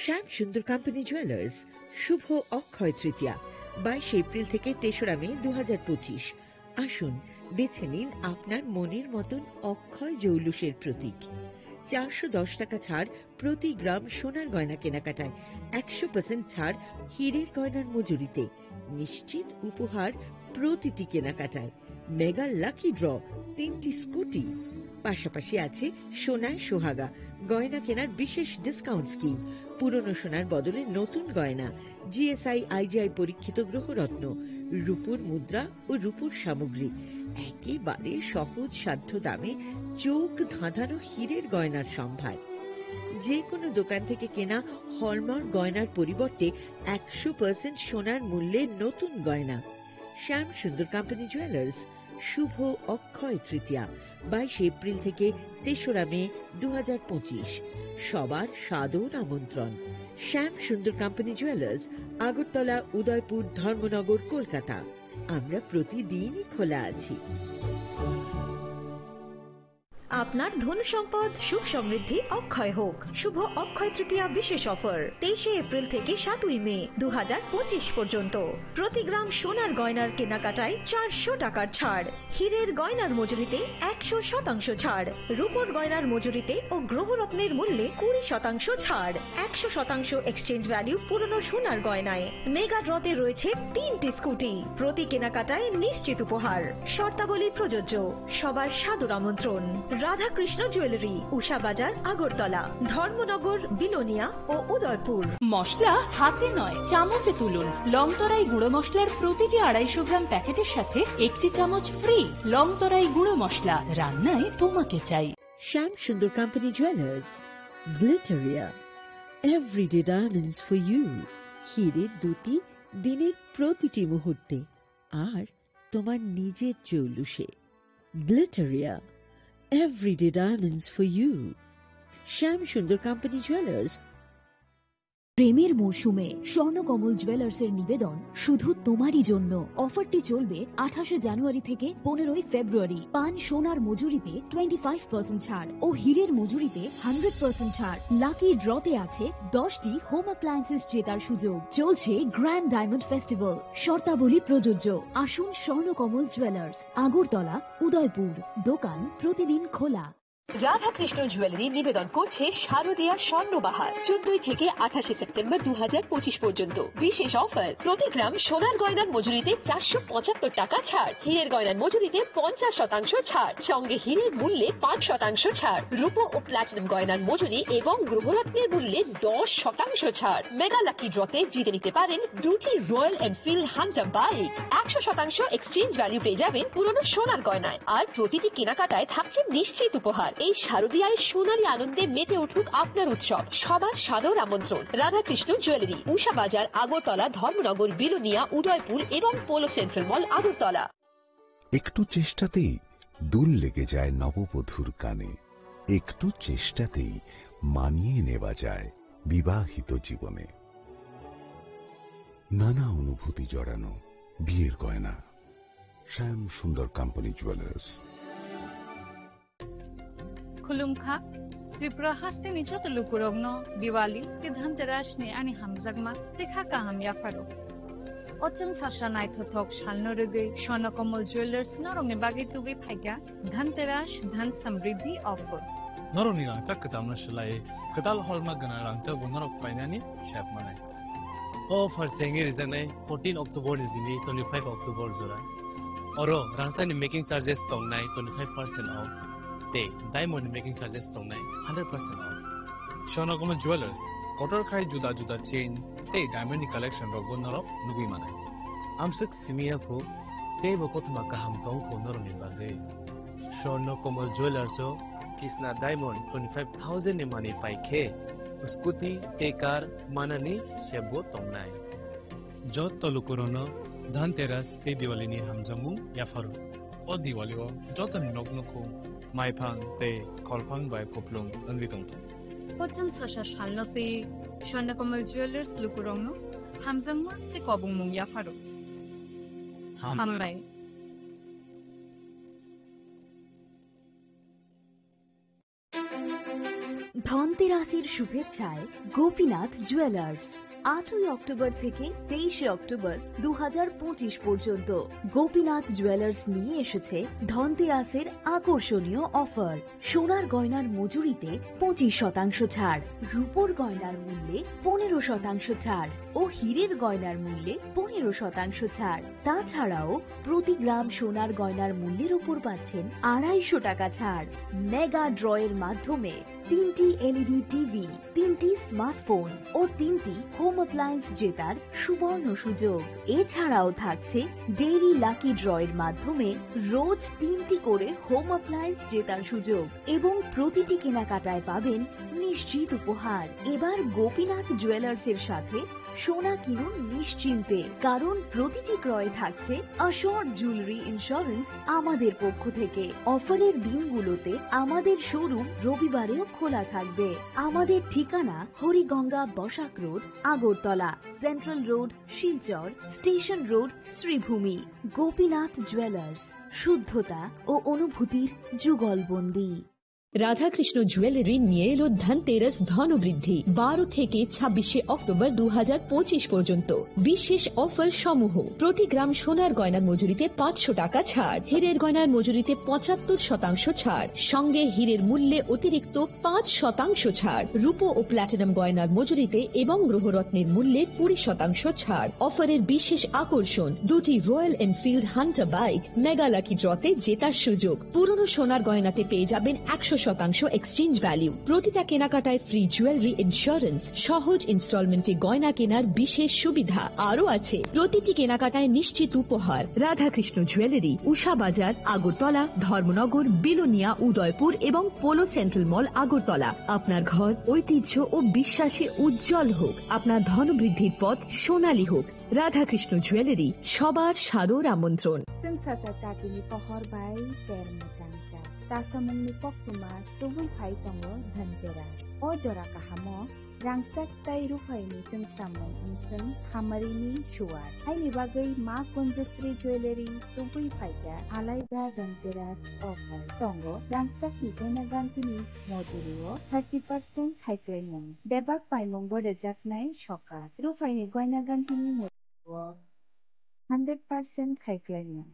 Shyam Sundar company jewellers, শুভ অক্ষয় তৃতীয়া, বাইশে এপ্রিল থেকে তেসরা মে দু হাজার পঁচিশ। আসুন, বেছে নিন আপনার মনের মতন অক্ষয় জৌলুসের প্রতীক। চারশো দশ টাকা ছাড় প্রতি গ্রাম সোনার গয়না কেনাকাটায়, একশো পার্সেন্ট ছাড় হীরের গয়নার মজুরিতে, নিশ্চিত উপহার প্রতিটি কেনাকাটায়, মেগা লাকি ড্র, তিনটি স্কুটি, পাশাপাশি আছে সোনায় সোহাগা গয়না কেনার বিশেষ ডিসকাউন্ট স্কিম। পুরনো সোনার বদলে নতুন গয়না, জিএসআই আইজিআই পরীক্ষিত গ্রহরত্ন, রূপোর মুদ্রা ও রূপোর সামগ্রী, একেবারে সহজ সাধ্য দামে চোখ ধাঁধানো হীরের গয়নার সম্ভার। যে কোনো দোকান থেকে কেনা হলমার্ক গয়নার পরিবর্তে একশো পার্সেন্ট সোনার মূল্যে নতুন গয়না। শ্যাম সুন্দর কোম্পানি জুয়েলার্স, শুভ অক্ষয় তৃতীয়া, বাইশে এপ্রিল থেকে তেসরা মে দু হাজার পঁচিশ। সবার সাদর আমন্ত্রণ। শ্যাম সুন্দর কোম্পানি জুয়েলার্স, আগরতলা, উদয়পুর, ধর্মনগর, কলকাতা। আমরা প্রতিদিনই খোলা আছি। আপনার ধন সম্পদ, সুখ সমৃদ্ধি অক্ষয় হোক। শুভ অক্ষয় তৃতীয়া বিশেষ অফার, তেইশে এপ্রিল থেকে সাতই মে দু হাজার পঁচিশ পর্যন্ত। প্রতি গ্রাম সোনার গয়নার কেনাকাটায় চারশো টাকার ছাড়, হীরের গয়নার মজুরিতে একশো শতাংশ ছাড়, রূপোর গয়নার মজুরিতে ও গ্রহরত্নের মূল্যে কুড়ি শতাংশ ছাড়, একশো শতাংশ এক্সচেঞ্জ ভ্যালু পুরনো সোনার গয়নায়। মেগা ড্রতে রয়েছে তিনটি স্কুটি, প্রতি কেনাকাটায় নিশ্চিত উপহার। শর্তাবলী প্রযোজ্য। সবার সাদর আমন্ত্রণ। রাধাকৃষ্ণ জুয়েলারি, উষা বাজার, আগরতলা, ধর্মনগর, বিলোনিয়া ও উদয়পুর। মশলা হাতে নয়, চামচে তুলুন। লংতরাই গুঁড়ো মশলার প্রতিটি আড়াইশো গ্রাম প্যাকেটের সাথে একটি চামচ ফ্রি। লংতরাই গুঁড়ো মশলা, রান্নায় তোমাকে চাই। Shyam Sundar company jewellers, Glitteria, everyday diamonds for you. হীরের দ্যুতি দিনের প্রতিটি মুহূর্তে, আর তোমার নিজের জৌলুসে। Glitteria, everyday diamonds for you. Shyam Sundar company jewellers. প্রেমের মরশুমে স্বর্ণকমল জুয়েলার্সের নিবেদন শুধু তোমারই জন্য। অফারটি চলবে আঠাশে জানুয়ারি থেকে পনেরোই ফেব্রুয়ারি। পান সোনার মজুরিতে টোয়েন্টি ফাইভ পার্সেন্ট ছাড় ও হীরের মজুরিতে হান্ড্রেড পার্সেন্ট ছাড়। লাকি ড্রতে আছে দশটি হোম অ্যাপ্লায়েন্সেস জেতার সুযোগ। চলছে গ্র্যান্ড ডায়মন্ড ফেস্টিভ্যাল, শর্তাবলী প্রযোজ্য। আসুন স্বর্ণকমল জুয়েলার্স, আগরতলা, উদয়পুর। দোকান প্রতিদিন খোলা। রাধাকৃষ্ণ জুয়েলারি নিবেদন করছে শারদীয়া স্বর্ণবাহার, চোদ্দই থেকে আঠাশে সেপ্টেম্বর দু হাজার পঁচিশ পর্যন্ত। বিশেষ অফার, প্রতি গ্রাম সোনার গয়নার মজুরিতে চারশো পঁচাত্তর টাকা ছাড়, হীরের গয়নার মজুরিতে পঞ্চাশ শতাংশ ছাড়, সঙ্গে হীরের মূল্যে পাঁচ শতাংশ ছাড়, রূপো ও প্লাটিনাম গয়নার মজুরি এবং গ্রহরত্নের মূল্যে দশ শতাংশ ছাড়। মেগা লাকি ড্রতে জিতে নিতে পারেন দুটি রয়্যাল এনফিল্ড হান্টার বাইক, একশো শতাংশ এক্সচেঞ্জ ভ্যালু পেয়ে যাবেন পুরনো সোনার গয়নায়। আর প্রতিটি কেনাকাটায় থাকছে নিশ্চিত উপহার। এই শারদীয়ায় সোনালী আনন্দে মেতে উঠুক আপনার উৎসব। সবার সাদর আমন্ত্রণ। রাধাকৃষ্ণ জুয়েলারি, উষা বাজার, আগরতলা, ধর্মনগর, বিলোনিয়া, উদয়পুর এবং পোলো সেন্ট্রাল মল, আগরতলা। একটু চেষ্টাতেই দুল লেগে যায় নববধূর কানে। একটু চেষ্টাতেই মানিয়ে নেওয়া যায় বিবাহিত জীবনে। নানা অনুভূতি জড়ানো বিয়ের গয়না। শ্যাম Sundar company jewellers. Khulumkha, Tripura hasteni joto lukurokno Diwali tei Dhanteras ni ani hamjakma tei kha kaham yapharo. O chwng sasa naithothok salno rwgwi Swarnakammal Jewellers norokni bagwi tubui phaikha Dhanteras Dhan Samriddhi offer. Norokni rangchak kwchamno swlaiwi kwtal holma gwnang rangchakbo norok painani sep manai. O offer chengwi rijaknai fourteen October ni simi twenty-five October jora. Oro rangchakni making charges tongnai twenty-five percent off tei diamond ni making charges tongnai hundred percent off. Swarnakammal Jewellers, kotor khai juda juda chain tei diamond ni collection rokbo norok nugwi manai. Amswk simi ya phu, teibo kothoma kaham tong phu norokni bagwi. Swarnakammal Jewellers o Kisna Diamond twenty-five thousand ni manwi pai khe, scooty tei car manani sepbo tongnai. Joto lukurokno Dhanteras tei Diwali ni hamjakmung yapharo. O Diwali o jotoni nok nukhung maiphang tei kholphang bai kupulung wngwi tongthung. Pochwng sasa salno twi Swarnakammal Jewellers lukurokno hamjakma tei kobongmung yapharo. Ham- Hambai. ধনতেরাসের শুভেচ্ছায় গোপীনাথ জুয়েলার্স। আটই অক্টোবর থেকে তেইশে অক্টোবর দু হাজার পঁচিশ পর্যন্ত গোপীনাথ জুয়েলার্স নিয়ে এসেছে ধনতেরাসের আকর্ষণীয় অফার। সোনার গয়নার মজুরিতে পঁচিশ শতাংশ ছাড়, রূপোর গয়নার মূল্যে পনেরো শতাংশ ছাড় ও হীরের গয়নার মূল্যে পনেরো শতাংশ ছাড়। তাছাড়াও প্রতি গ্রাম সোনার গয়নার মূল্যের উপর পাচ্ছেন আড়াইশো টাকা ছাড়। মেগা ড্রয়ের মাধ্যমে তিনটি এলইডি টিভি, তিনটি স্মার্টফোন ও তিনটি হোম অ্যাপ্লায়েন্স জেতার সুবর্ণ সুযোগ। এছাড়াও থাকছে ডেইলি লাকি ড্রয়ের মাধ্যমে রোজ তিনটি করে হোম অ্যাপ্লায়েন্স জেতার সুযোগ এবং প্রতিটি কেনাকাটায় পাবেন নিশ্চিত উপহার। এবার গোপীনাথ জুয়েলার্সের সাথে সোনা কিনুন নিশ্চিন্তে, কারণ প্রতিটি ক্রয়ে থাকছে অ্যাসিওরড জুয়েলারি ইন্স্যুরেন্স আমাদের পক্ষ থেকে। অফারের দিনগুলোতে আমাদের শোরুম রবিবারেও খোলা থাকবে। আমাদের ঠিকানা Hariganga Basak road, Agartala, central road, Silchar, station road, Sribhumi. Gopinath jewellers, শুদ্ধতা ও অনুভূতির যুগলবন্দী। রাধাকৃষ্ণ জুয়েলারি নিয়ে এলো ধনতেরাস ধনবৃদ্ধি। বারো থেকে ছাব্বিশে অক্টোবর দু হাজার পঁচিশ পর্যন্ত বিশেষ অফার সমূহ: প্রতি গ্রাম সোনার গয়নার মজুরিতে পাঁচশো টাকা ছাড়, হীরের গয়নার মজুরিতে পঁচাত্তর শতাংশ ছাড়, সঙ্গে হীরের মূল্যে অতিরিক্ত পাঁচ শতাংশ ছাড়, রূপো ও প্ল্যাটিনাম গয়নার মজুরিতে এবং গ্রহরত্নের মূল্যে কুড়ি শতাংশ ছাড়। অফারের বিশেষ আকর্ষণ: দুটি royal Enfield Hunter bike mega lucky ড্রতে জেতার সুযোগ। পুরনো সোনার গয়নাতে পেয়ে যাবেন একশো শতাংশ এক্সচেঞ্জ ভ্যালু। প্রতিটা কেনাকাটায় ফ্রি জুয়েলারি ইন্স্যুরেন্স, সহজ ইনস্টলমেন্টে গয়না কেনার বিশেষ সুবিধা। আরও আছে প্রতিটি কেনাকাটায় নিশ্চিত উপহার। রাধাকৃষ্ণ জুয়েলারি, উষা বাজার, আগরতলা, ধর্মনগর, বিলোনিয়া, উদয়পুর এবং পোলো সেন্ট্রাল মল, আগরতলা। আপনার ঘর ঐতিহ্য ও বিশ্বাসে উজ্জ্বল হোক, আপনার ধনবৃদ্ধির পথ সোনালী হোক। রাধাকৃষ্ণ জুয়েলারি, সবার সাদর আমন্ত্রণ। Chwng sacha chatini pohor bai ter mwchangcha. Chasamungni koktwma tubui phai tongo Dhanteras. O jora kahamo rangchak tei ruphaini chwngsamung wngchwng hamarini suar. Haini bagwi Ma Kunjasri Jewellery tubui phaikha alaida Dhanteras offer. Tongo rangchakni gana gantini mojurio thirty percent khaiklaimung. Bebak paimungbo rwjaknai sokat. Ruphaini goina gantini mojurio hundred percent khaiklaimung.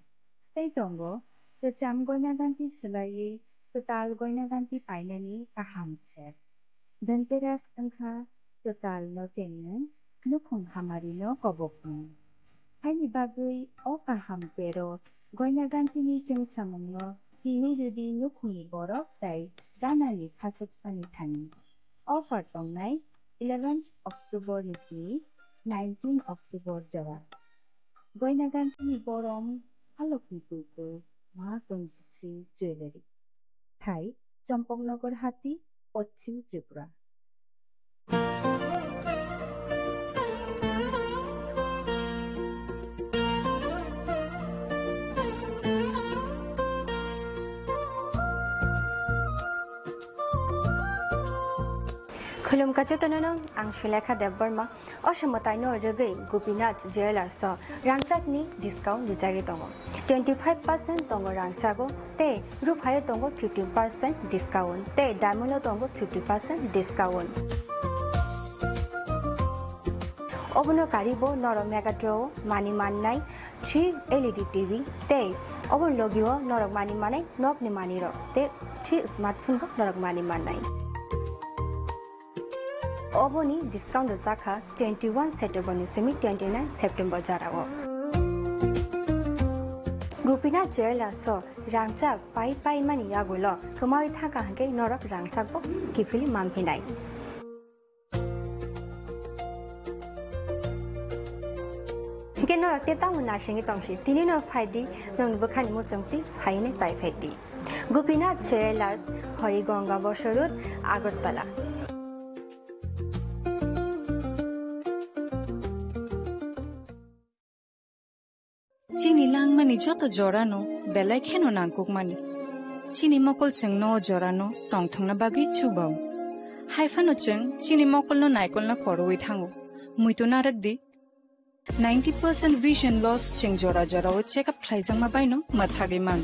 Tei tongo kwcham goina ganti swlaiwi kwtal goina ganti painani kaham set. Dhanteras wngkha kwtal no chengmung, nukhung hamari no kobokmung. Haini bagwi o kaham pero goina gantini chwngsamung no tini rwdi nukhungni borok tei ganani khachuksani thani. Offer tongnai eleventh October ni tini nineteen October jora. Goina gantini borom halokni kuiku Ma Kunjasri Jewellery. Thai, Champaknagar Hati, Poschim Tripura. Khulumkha jotono no, ang Sulekha Debbarma. O somoi taino rwgwi Gopinath Jewellers o rangchakni discount rijagwi tongo. Twenty five percent tongo rangchago tei ruphaio tongo fifteen percent discount tei diamond o tongo fifty percent discount. Obono karibo norok Megatron o mani mannai three L E D T V tei obo logio norok mani manai nokni manirok tei three smartphone bo norok mani mannai. Oboni discount rwjakha twenty one September ni simi twenty nine September jorao. Gopinath Jewellers o rangchak pai pai mani yagulo kwmawi thangkha hwnkhe norok rangchak bo kiphilwi manphinai. Hwnkhe norok tei tamo naisingwi tongsi, tini no phaidi, nokni bwkhani muchungtwi phainwi pai phaidi. Gopinath Jewellers, Hori Ganga Bosor Road, Agartala. Chini langmani joto jorano belai kheno nangkukmani. Chini mokol chwngno o jorano tongthokna bagwi chubao. Haiphano chwng chini mokolno naikolna korowi thango. Muitu narwkdi. Ninety percent vision loss chwng jora jorao check up khlaijakma baino mwthagwi man.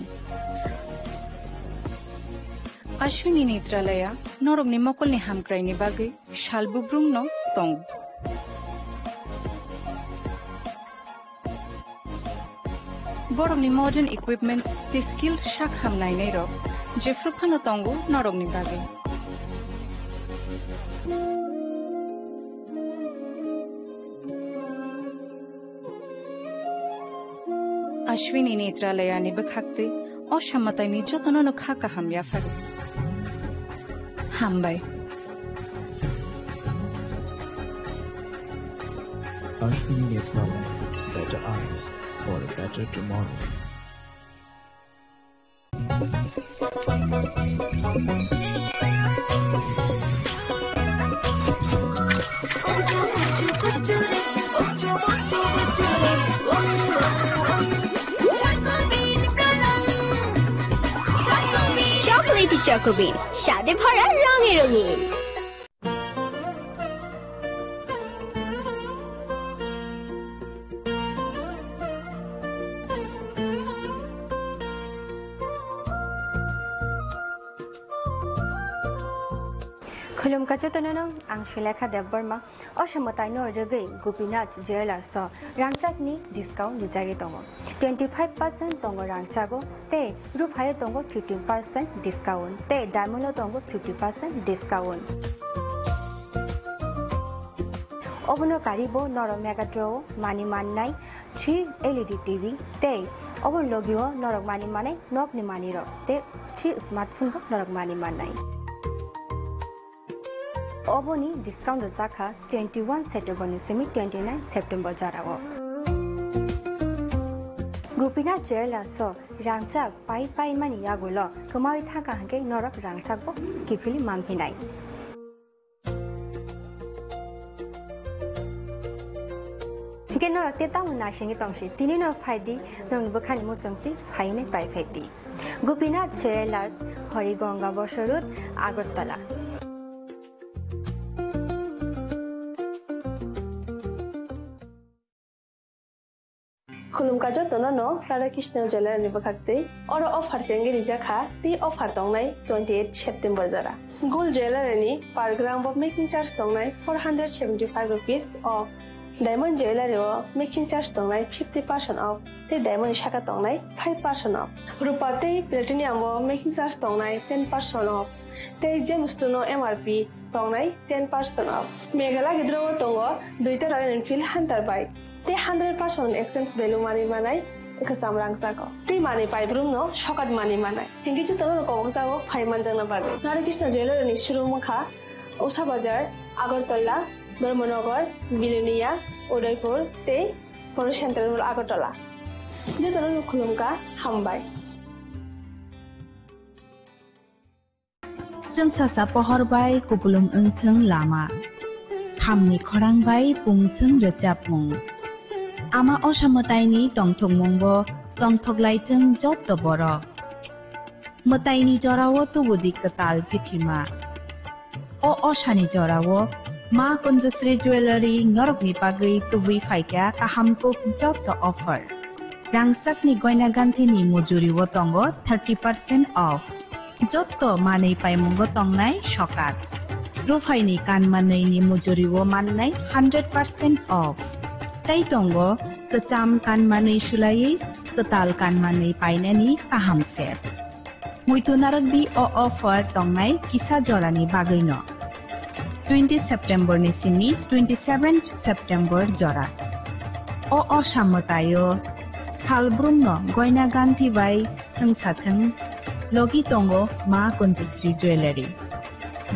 Ashwini Netralaya norokni mokolni hamkraini bagwi sal bubrumno tongo. Borokni modern equipments tei skilled sak ham nainairok jephru phano tongo norokni bagwi. Ashwini Netralayani bwkhaktwi o samataini jotono no kha kaham yapharo. Hambai. Ashwini Netralaya, better eyes for a better tomorrow. Chocolatey Choco Bean, স্বাদে ভরা, রঙে রঙিন। Khulumkha jotono no, ang Sulekha Debbarma. O samataino rwgwi Gopinath Jewellers o rangchakni discount rijagwi tongo. Twenty five percent tongo rangchago, tei ruphaio tongo fifteen percent discount, tei diamond o tongo fifty percent discount. Obono karibo norok Mega Draw o mani mannai three L E D T V tei obo logio norok mani manai nokni manirok tei three smartphone bo norok mani mannai. Oboni discount rwjakha twenty one September ni simi twenty nine September jorao. Gopinath Jewellers o rangchak pai pai mani yagulo kwmawi thangkha hwnkhe norok rangchakbo kiphilwi manphinai. Hwnkhe norok tei tamo naisingwi tongsi, tini no phaidi, norokni bwkhani muchungtwi phainai pai phaidi. Gopinath Jewellers, Horigonga Bosor Road, Agartala. Khulumkha jotono no Radha Krishna Jewellery ni bwkhaktwi. Oro offer chengwi rijak kha, tei offer tongnai twenty eight September jora. Gold Jewellery ni per gram bo making charge tongnai four hundred seventy five rupees off. Diamond Jewellery o making charge tongnai fifty percent off, tei diamond ni saka tongnai five percent off. Rupa tei platinum o making charge tongnai ten percent off, tei gemstone o M R P tongnai ten percent off. Meghalaya gidro o tongo duita Royal Enfield Hunter bike. Tei hundred percent exchange value manwi manai kwcham rangchak o. Tei manwi paibrumno sokat manwi manai. Hingke jotono kobokjago phai manjakna bagwi. Radha Krishna Jewellery ni showroom wngkha Usha Bazar, Agartala, Dharmanagar, Bilonia, Udaipur tei Polo Central Mall Agartala. Jotono khulumkha, hambai. Chwng sasa pohor bai kupulung wngthwng lama, khamni khorang bai pungthwng rwchapmung. Ama osa mwtaini tongthokmungo tongthoklaithwng jotto borok. Mwtaini jorao tubudi kwtal chithima. O osani jorao Ma Kunjusri Jewellery norokni bagwi tubui phaikha kaham kuk jotto offer. Rangchakni goina ganthini mujurio tongo thirty percent off. Jotto manwi paimungo tongnai sokat. Ruphaini kanmanwini mujurio mannai hundred percent off. Tei tongo kwcham kanmanwi sulaiwi kwtal kanmanwi painani kaham set. Muitu narwkdi o offer tongnai kisa jorani bagwino. Twenty September ni simi twenty seven September jora. O osa mwtaio salbrumno goina ganthi bai thwngsathwng logi tongo Ma Kunjusri Jewellery.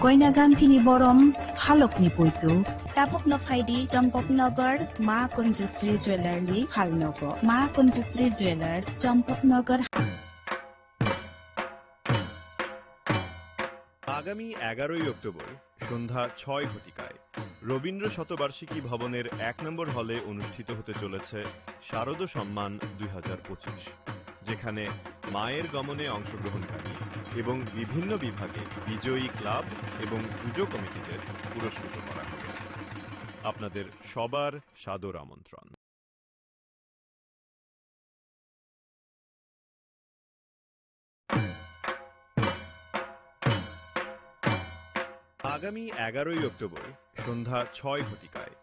Goina ganthini borom halokni puitu. Tabukno phaidi Champaknagar Ma Kunjusri Jewellery phalnogo. Ma Kunjusri Jewellers, Champaknagar. আগামী এগারোই অক্টোবর সন্ধ্যা ছয় ঘটিকায় রবীন্দ্র শতবার্ষিকী ভবনের এক নম্বর হলে অনুষ্ঠিত হতে চলেছে শারদ সম্মান দুই হাজার পঁচিশ, যেখানে মায়ের গমনে অংশগ্রহণকারী এবং বিভিন্ন বিভাগে বিজয়ী ক্লাব এবং পুজো কমিটিদের পুরস্কৃত করা হবে। আপনাদের সবার সাদর আমন্ত্রণ। আগামী এগারোই অক্টোবর সন্ধ্যা ছয় ঘটিকায়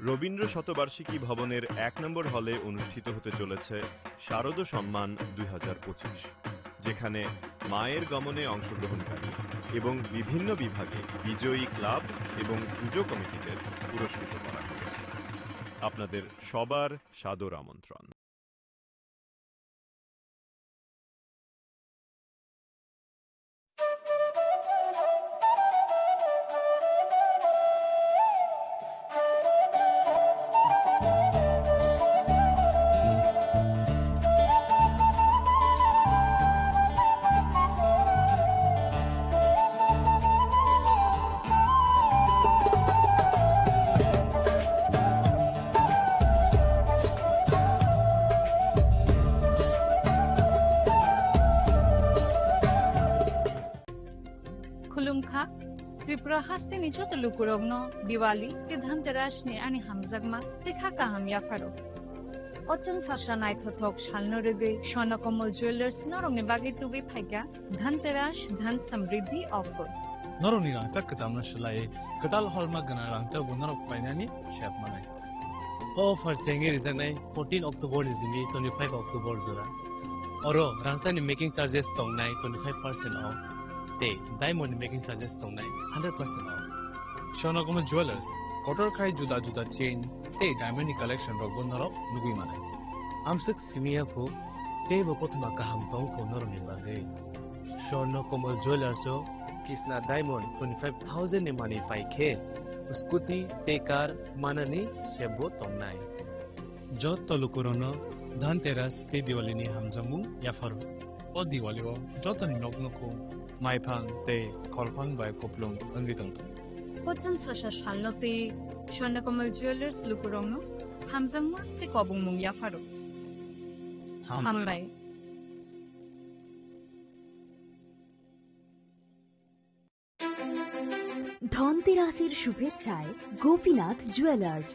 রবীন্দ্র শতবার্ষিকী ভবনের এক নম্বর হলে অনুষ্ঠিত হতে চলেছে শারদ সম্মান দুই হাজার পঁচিশ, যেখানে মায়ের গমনে অংশগ্রহণকারী এবং বিভিন্ন বিভাগে বিজয়ী ক্লাব এবং পুজো কমিটিদের পুরস্কৃত করা হবে। আপনাদের সবার সাদর আমন্ত্রণ। Khulumkha, Tripura hasteni joto lukurokno Diwali tei Dhanteras ni ani hamjakma tei kha kaham yapharo. O chwng sasa naithothok salno rwgwi Swarna Kamal Jewellers norokni bagwi tubui phaikha Dhanteras Dhan Samriddhi offer. Norokni rangchak kwchamno swlaiwi kwtal holma gwnang rangchakbo norok painani sep manai. O offer chengwi rijaknai fourteen October ni simi twenty-five October jora. Oro rangchakni making charges tongnai twenty-five percent off tei diamond ni making charges tongnai hundred percent off. Swarna Kamal Jewellers, kotor khai juda juda chain tei diamond ni collection rokbo norok nugwi manai. Amswk simi ya phu, teibo kothoma kaham tong phu norokni bagwi. Swarna Kamal Jewellers o Kisna Diamond twenty-five thousand ni manwi pai khe scooty tei car manani sebbo tongnai. Joto lukurokno Dhanteras tei Diwali ni hamjakmung yapharo. O Diwali o jotoni nok nukhung maiphang tei kholphang bai kupulung wngwi tongthung. Pochang sasa salno tei Swarna Kamal Jewellers lukurokno hamjakma tei kobongmung yapharo. Hambai. ধনতেরাসের শুভেচ্ছায় গোপীনাথ জুয়েলার্স।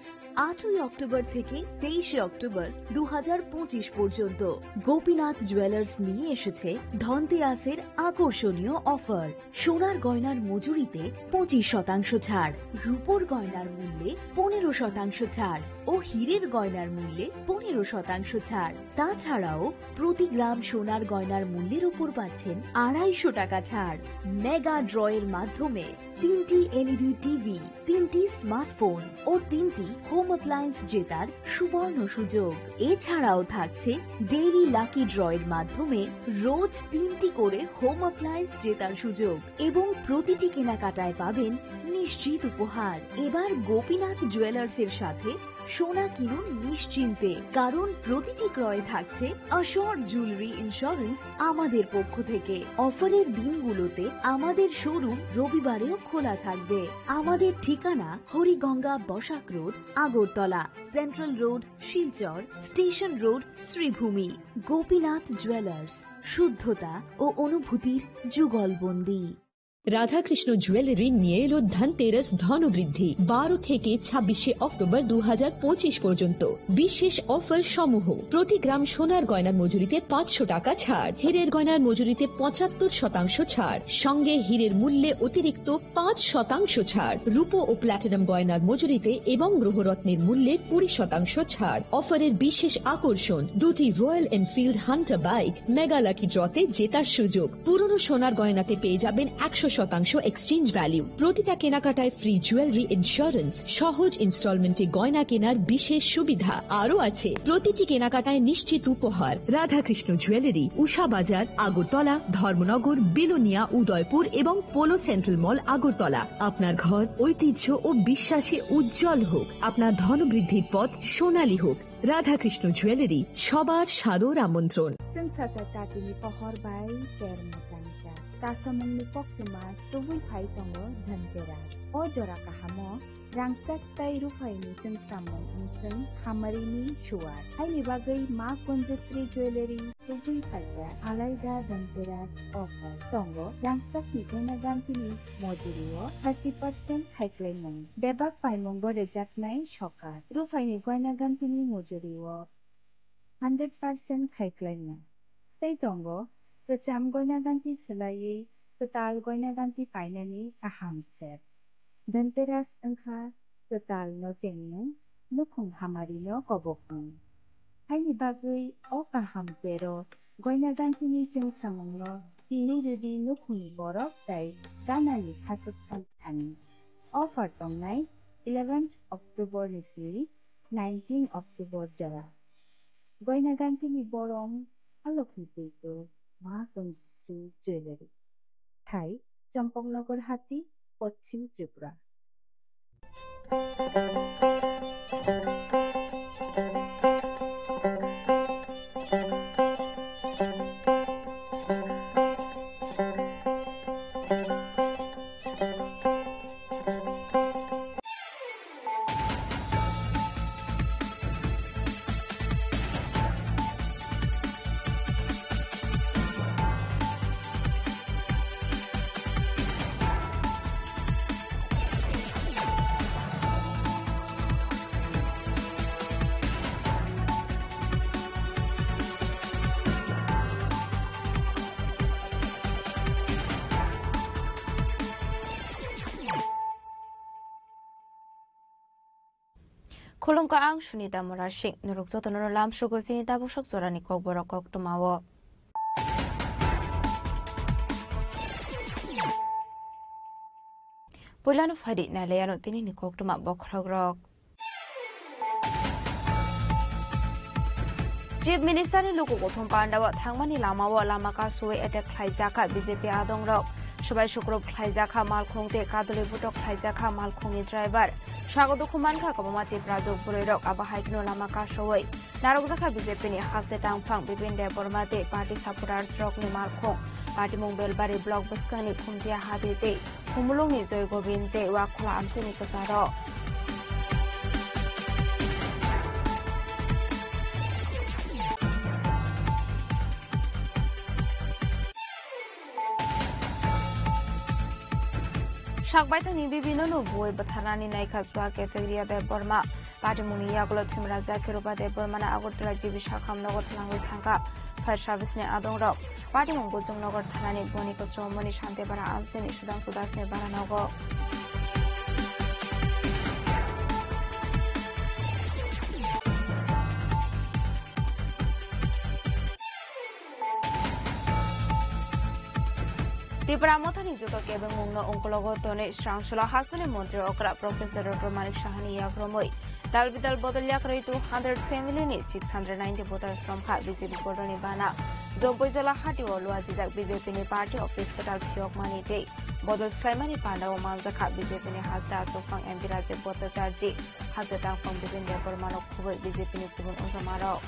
আটই অক্টোবর থেকে তেইশে অক্টোবর দু হাজার পঁচিশ পর্যন্ত গোপীনাথ জুয়েলার্স নিয়ে এসেছে ধনতেরাসের আকর্ষণীয় অফার। সোনার গয়নার মজুরিতে পঁচিশ শতাংশ ছাড়, রূপোর গয়নার মূল্যে পনেরো শতাংশ ছাড় ও হীরের গয়নার মূল্যে পনেরো শতাংশ ছাড়। তাছাড়াও প্রতি গ্রাম সোনার গয়নার মূল্যের উপর পাচ্ছেন আড়াইশো টাকা ছাড়। মেগা ড্রয়ের মাধ্যমে তিনটি এলইডি টিভি, তিনটি স্মার্টফোন ও তিনটি হোম অ্যাপ্লায়েন্স জেতার সুবর্ণ সুযোগ। এছাড়াও থাকছে ডেইলি লাকি ড্রয়ের মাধ্যমে রোজ তিনটি করে হোম অ্যাপ্লায়েন্স জেতার সুযোগ এবং প্রতিটি কেনাকাটায় পাবেন নিশ্চিত উপহার। এবার গোপীনাথ জুয়েলার্সের সাথে সোনা কিনুন নিশ্চিন্তে, কারণ প্রতিটি ক্রয়ে থাকছে অ্যাসিওর জুয়েলারি ইন্স্যুরেন্স আমাদের পক্ষ থেকে। অফারের দিনগুলোতে আমাদের শোরুম রবিবারেও খোলা থাকবে। আমাদের ঠিকানা Hariganga Basak road, Agartala, central road, Silchar, station road, Sribhumi. Gopinath jewellers, শুদ্ধতা ও অনুভূতির যুগলবন্দী। রাধাকৃষ্ণ জুয়েলারি নিয়ে এলো ধনতেরাস ধনবৃদ্ধি। বারো থেকে ছাব্বিশে অক্টোবর দু হাজার পঁচিশ পর্যন্ত বিশেষ অফার সমূহ: প্রতি গ্রাম সোনার গয়নার মজুরিতে পাঁচশো টাকা ছাড়, হীরের গয়নার মজুরিতে পঁচাত্তর শতাংশ ছাড়, সঙ্গে হীরের মূল্যে অতিরিক্ত পাঁচ শতাংশ ছাড়, রূপো ও প্ল্যাটিনাম গয়নার মজুরিতে এবং গ্রহরত্নের মূল্যে কুড়ি শতাংশ ছাড়। অফারের বিশেষ আকর্ষণ, দুটি royal Enfield Hunter bike mega lucky ড্রতে জেতার সুযোগ। পুরনো সোনার গয়নাতে পেয়ে যাবেন একশো শতাংশ এক্সচেঞ্জ ভ্যালু। প্রতিটা কেনাকাটায় ফ্রি জুয়েলারি ইন্স্যুরেন্স, সহজ ইনস্টলমেন্টে গয়না কেনার বিশেষ সুবিধা। আরও আছে প্রতিটি কেনাকাটায় নিশ্চিত উপহার। রাধাকৃষ্ণ জুয়েলারি, উষা বাজার, আগরতলা, ধর্মনগর, বিলোনিয়া, উদয়পুর এবং পোলো সেন্ট্রাল মল, আগরতলা। আপনার ঘর ঐতিহ্য ও বিশ্বাসে উজ্জ্বল হোক, আপনার ধনবৃদ্ধির পথ সোনালী হোক। রাধাকৃষ্ণ জুয়েলারি, সবার সাদর আমন্ত্রণ। Chwng sasa tatini pohor bai ter mwchangsa. Kasamungni koktwma tubui phai tongo Dhanteras. O jora kahamo rangchak tei ruphaini chwngsamung wngchwng hamarini suar. Haini bagwi Ma Kanjasri Jewellery tubui phaikha alaida Dhanteras offer tongo. Rangchakni gana gantini mojurio thirty percent khaiklaimung. Bebak paimungo rwjaknai sokat. Ruphaini goina gantini mujurio hundred percent khaiklaimung. Tei tongo kwcham goina ganti swlaiwi kwtal goina ganti painani kaham set. Dhanteras wngkha kwtal nochengmung, nukhung hamarino kobokmung. Haini bagwi o kaham pero goina gantini chwngsamungno tini rwdi nukhungni borok tei ganani khachuk sani thani. Offer tongnai eleventh October ni simi nineteen October jora. Goina gantini borom Alokni Puitu Ma Konsu Jewellery. Thai, Champaknagar Hati, Poschim Tripura. Khulumkha, ang Sunita Murasing. Norok jotono lamsugo chini tabuk sok jorani kokborok koktwmao. Puilano phaidi nailaiano tinini koktwma bokhorokrok. Chief Minister ni luku kuthum pandao thangmani lamao lama kasui attack khlaijakha B J P adongrok. Subai sukrub khlaijakha malkhung tei kaduli butok khlaijakha malkhungni driver. Sago dukhu mankha kwbangma Tiprajwk bwrwirok, abo hai kheno lama kasui narwkjakha B J P ni haste tangphang Bipin Debbarma tei party supporters rokni malkhung. Patimung Belbari block bwskangni Khumtiya Hati tei Khumulwngni Joy Gobind tei Wakhola amchaini kwcharo. Sakbaithangni bibino no buwi bwtharnani naikha chwla Kesekria Debbarma. Patimungni yagulo thwimrajak Kheruba Debbarmano Agartala G B Sakham nogo twlangwi thangkha fire service ni adongrok. Patimung Bujongnagar thanani Bonika Chowmani Santipara amchaini Sudhangshu Dasni baranogo. Tipra Mothani joto kebengmungno ongkologo tonwi srangsola hasteni montri okra Professor Doctor Manik Sahani yakromwi dalbidal bodol yakrwi two hundred family ni six hundred ninety voters romkha B J P bodolni bana. Jompui Jola Hatio luajijak B J P ni party office kwtal phiyokmani tei bodol swlaimani pandao manjakha B J P ni hasta achukphang M P Rajib Bhattacharjee. Haste tangphang Bipin Debbarmano khugwi B J P ni kubun ongjamarok.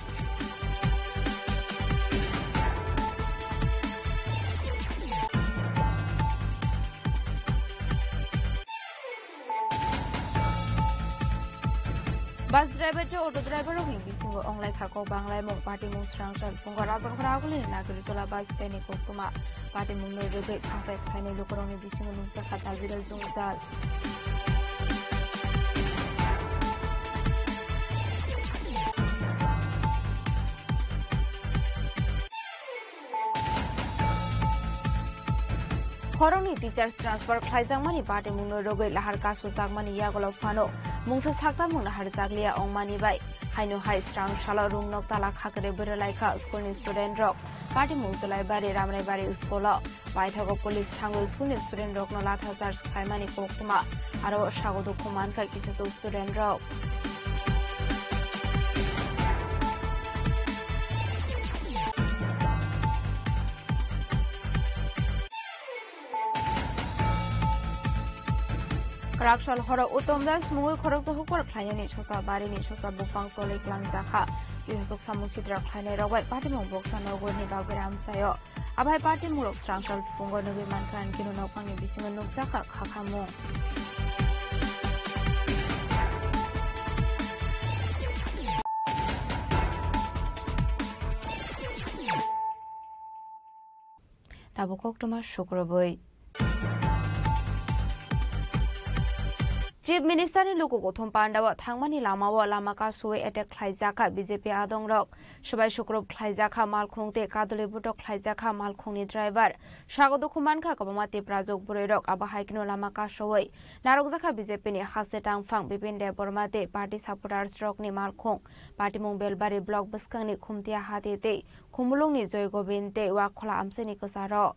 Bus driver tei auto driver rokni bisingo onglaikha kok banglaimung, patimung srangsa phungo Rajakhora agulini Nagrijola bus stand ni koktwma. Patimungno rwgwi thangthai khlainai lukurokni bisingo nukjakha dalbidal jwngjal. Khoroknwi teachers transfer khlaijakmani patimungno rwgwi lahar kasujakmani yagulo phano mungsa saktamungno harjakliya ongmani bai. Haino hai srang salo rungnok tala khakre bwrwlaikha school ni student rok. Patimung Julaibari Ramraibari school o paithago police thangwi school ni student rokno latha charge khlaimani koktwma aro sago dukhu mankha kisachuk student rok. Kwraksal horo Uttom Das mungwi khoroksa hukbar khlainani sosa barini sosa buphang choli kwlangjakha. Kisachuk samung sitra khlainai rok bai patimung boksa nogurni bagwi ramsaio. Abai patimung rok srangsa phungo nugwi mankha, ani kino nokphangni bisingo nukjakha khakhamung. Tabuk koktwma sukrubwi. Chief Minister ni luku kuthum pandao thangmani lamao lama kasui attack khlaijakha B J P adongrok. Subai sukrub khlaijakha malkhung tei kaduli butok khlaijakha malkhungni driver. Sago dukhu mankha kwbangma Tiprajwk bwrwirok, abo hai kheno lama kasui narwkjakha B J P ni haste tangphang Bipin Debbarma tei party supporters rokni malkhung. Patimung Belbari block bwskangni Khumtia Hati tei Khumulungni Joy Gobind tei Wakhola amchaini kwcharo.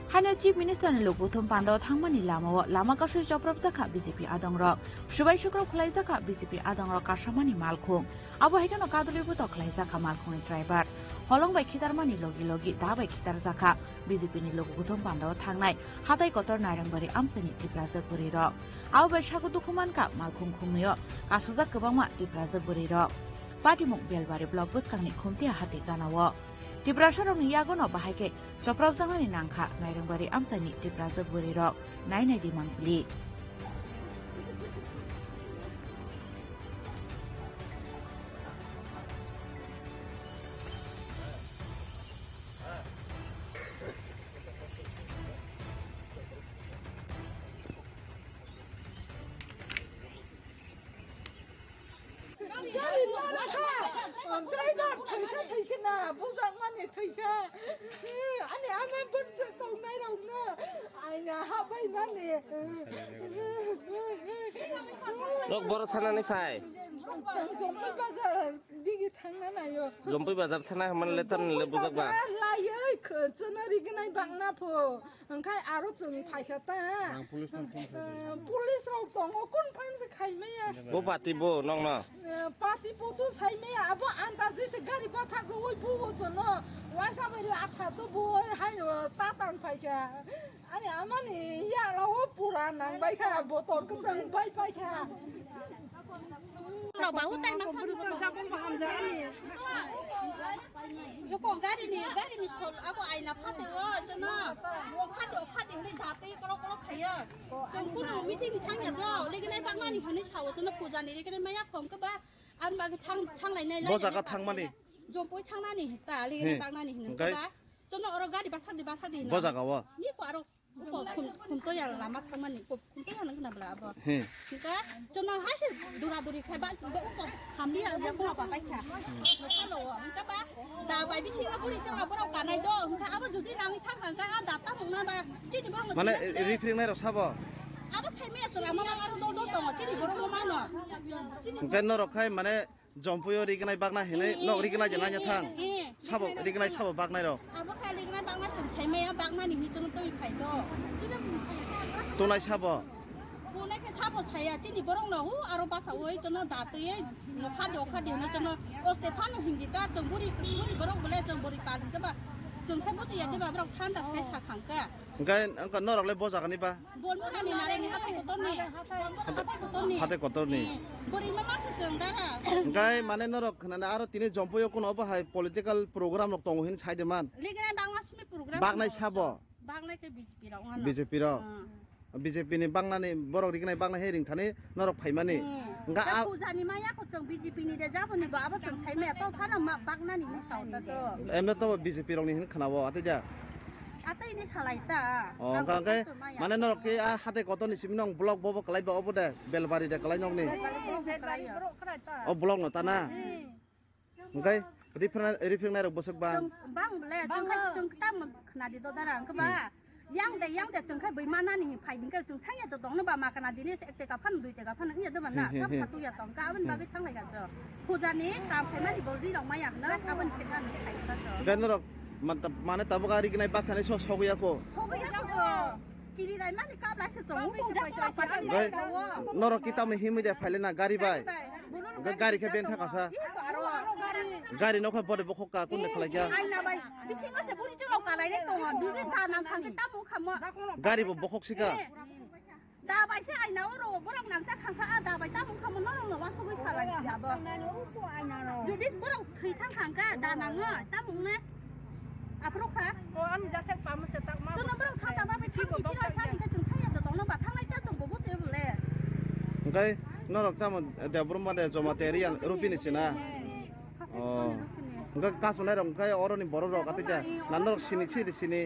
Haino Chief Minister ni lukuthum pandao thangmani lamao lama kasui chopropjakha B J P adongrok. Subai sukrok khwlaijakha B J P adongrok kasamani malkhung. Abo hai kheno kaduli butok khwlaijakha malkhungni driver. Holong bai khitarmani logi logi da bai khitarjakha B J P ni lukuthum pandao thangnai hatai kotor Nairangbaria amchaini Tiprajwk bwrwirok. Abo bai sago dukhu mankha malkhung khungnwio kasajak kwbangma Tiprajwk bwrwirok. Patimung Belbari block bwskangni Khumtia Hati ganao. Tiprasarokni yagono bahai khe chopropjaknani nangkha Nairangbaria amchaini Tiprajwk bwrwirok. Nai nai di mangpili. Gari nara kha. Driver thaisa thaisa na, bujak mani thaisa. Ani ama bwrcha tongnai rok na. Aina habai mani. Rok boro thanani phai. Chwng Jompui bazar digi thangna nayo. Jompui bazar thana hwnmani le tamni le bujak ba. Bazar layoi khwchwno rignai bangna pho. Hwnkhe aro chwng phaikha ta. Ang police rok phone khaikha. Eh, police rok tongo, kun phan se khaimaya. Bo pati bo nokno. Eh, pati bo to saimaya, abo andaji se gari bathak rwi bo hojono. Waisa bai lakha to bo hai, eh, ta tang phaikha. Ani amani ya rao pura nang bai kha, botol kwchang bai pai kha. Rok ba utai ma sa. Yoko gari ni, gari ni sol, abo aina phate o, jono. O phate, o phate hwnwi jatwi kolo kolo khaiyo. Chwng kuno meeting thangya do, lignai baknani hwnwi sao, jono puja ni lignai maya khong khe ba, ang ba thang, thang lai nai. Bo lai jaga nai thangmani? Jompui thangnani ta, lignai baknani hwnwi khe ba. Jono oro gari bathak di, bathak di. Bo jaga o? Ni ko aro. Uko khum, khumtoya lama thangmani, uko khumtoya nang khna bla abo. He. Hingka, chwng hai se dura duri khai ba, ba uko hamli ya, ya ko ba kai kha. Nokha lo, hingka ba, da bai bisi ba buri chwng abo rok kanai do, hingka abo judi nang thang kha, a da ta mung na ba, chini borok. Mane, ripring nai rok sabo? Abo sai me chwng ama ma aro dol dol tongo, chini borok no mano. Hingke norok khai, mane, Jompuio rignai bakna hinwi nok rignai je nanya thang. Eh, eh. Sabo rignai sabo baknai rok. Abo kha rignai bakna chwng saimaya baknani hinwi chwng twi phai do. Tunai sabo. Tunai khe sabo saya chini borok no hu aro basa oi chwng da twi no kha do kha de no chwng o Stefano hindi ta chwng buri buri borok bole chwng buri pal hinke ba chwng khe buji ya de ba borok thanda sai sa khang ka. Hingke wngkha norok le bo jaga ni ba? Bonmurani narani hatai kotorni. Hatai kotorni. Hatai kotorni. Eh, bwrwi ma masa chwng dara. Hingke mane norok khnana aro tini Jompuio kuno obo hai political program rok tongo hin sai de man. Lignai bangma simi program. Baknai sabo? Baknai khe B J P rok wngkha no. B J P rok. Hmm. B J P ni baknani borok rignai baknai he ringthani norok phaimani. Hmm. Hingke ta a pujani maya ko chwng B J P ni de jaboni bo abo chwng saimaya to phano ma baknani ni sao ta to. Emno to B J P rok ni hin khna bo atija. Atwi ni salai ta. Oh, ang hingka hingke kosok maya. Mane norok ke a hatai kotor ni simi nong block bobo kalai ba obo de, Belbari de kalai nokni. Belbari block kalai ya. O block no ta na? Hmm. Hingke riphrang, riphrang nai rok bosok ba? Chwng bang le, chwng khai, chwng tam khna di do dara, hingke ba? Hmm. Yang de, yang de, chwng khai bui manani hin phai hingke chwng thang ya to tong no ba ma kana dini se ek teka phan, dui teka phan, ya do ba na, hmm, hmm, sab hmm. Khatu ya tong ka, aboni hmm. Bagwi thang lai ka chwng. Puja ni kam khai mani bol ri rok maya hwno, aboni se nani khai ka chwng. Hingke norok Man ta-, mane tabuk a rignai bakthani so sogwi ya ko? Sogwi ya ko. Kiri rai mani kap lai se chong. Bai, norok kita me himwi de phaile na gari bai. Ga-, gari khe ben thaka sa. Gari nokha bode bokhok ka kun de khalai kya. Aina bai. Bisingo se buri cholo kalai le tongo. Biri da nang thang ta bu khamo. Gari bo bokhok sika. Eh. Da bai se aina oro borok nang ta khangkha, a da bai tamung khamung norok no wasugwi salai si abo. Jodi borok thwi thang khangkha, da nango, tamung ne. Aphuru kha. O, ani jathek pamu se tak ma. Chwngno borok thang ta ba bai thang ti phira thani khe chwng thang ya da tongno ba thangnai ta chwng bobo te bole. Hwnkhe norok tamo Debrum ba de Joma te Riyan Rupini sina. Oh. Hwnkhe kasunai rok hwnkhe oroni borok rok atita. Nan norok sini sini sini.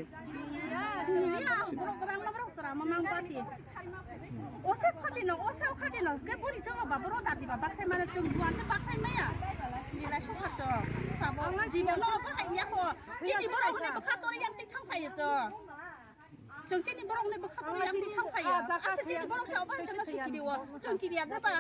Sini ya, borok kwbangma borok chwrama mang pati. Osa khati no, osa khati no, ke bori chong ba boro dadi ba bakhai mane chwng duan te bakhai maya. Kiri lai sokha chong. Sabo jibono bahai ya ko. Chini borok ne bwkha tori yang tik thang phai chong. Chwng chini borok ne bwkha tori yang tik thang phai. Asa chini borok sa bahai chong sikiri o. Chwng kiri ya ba.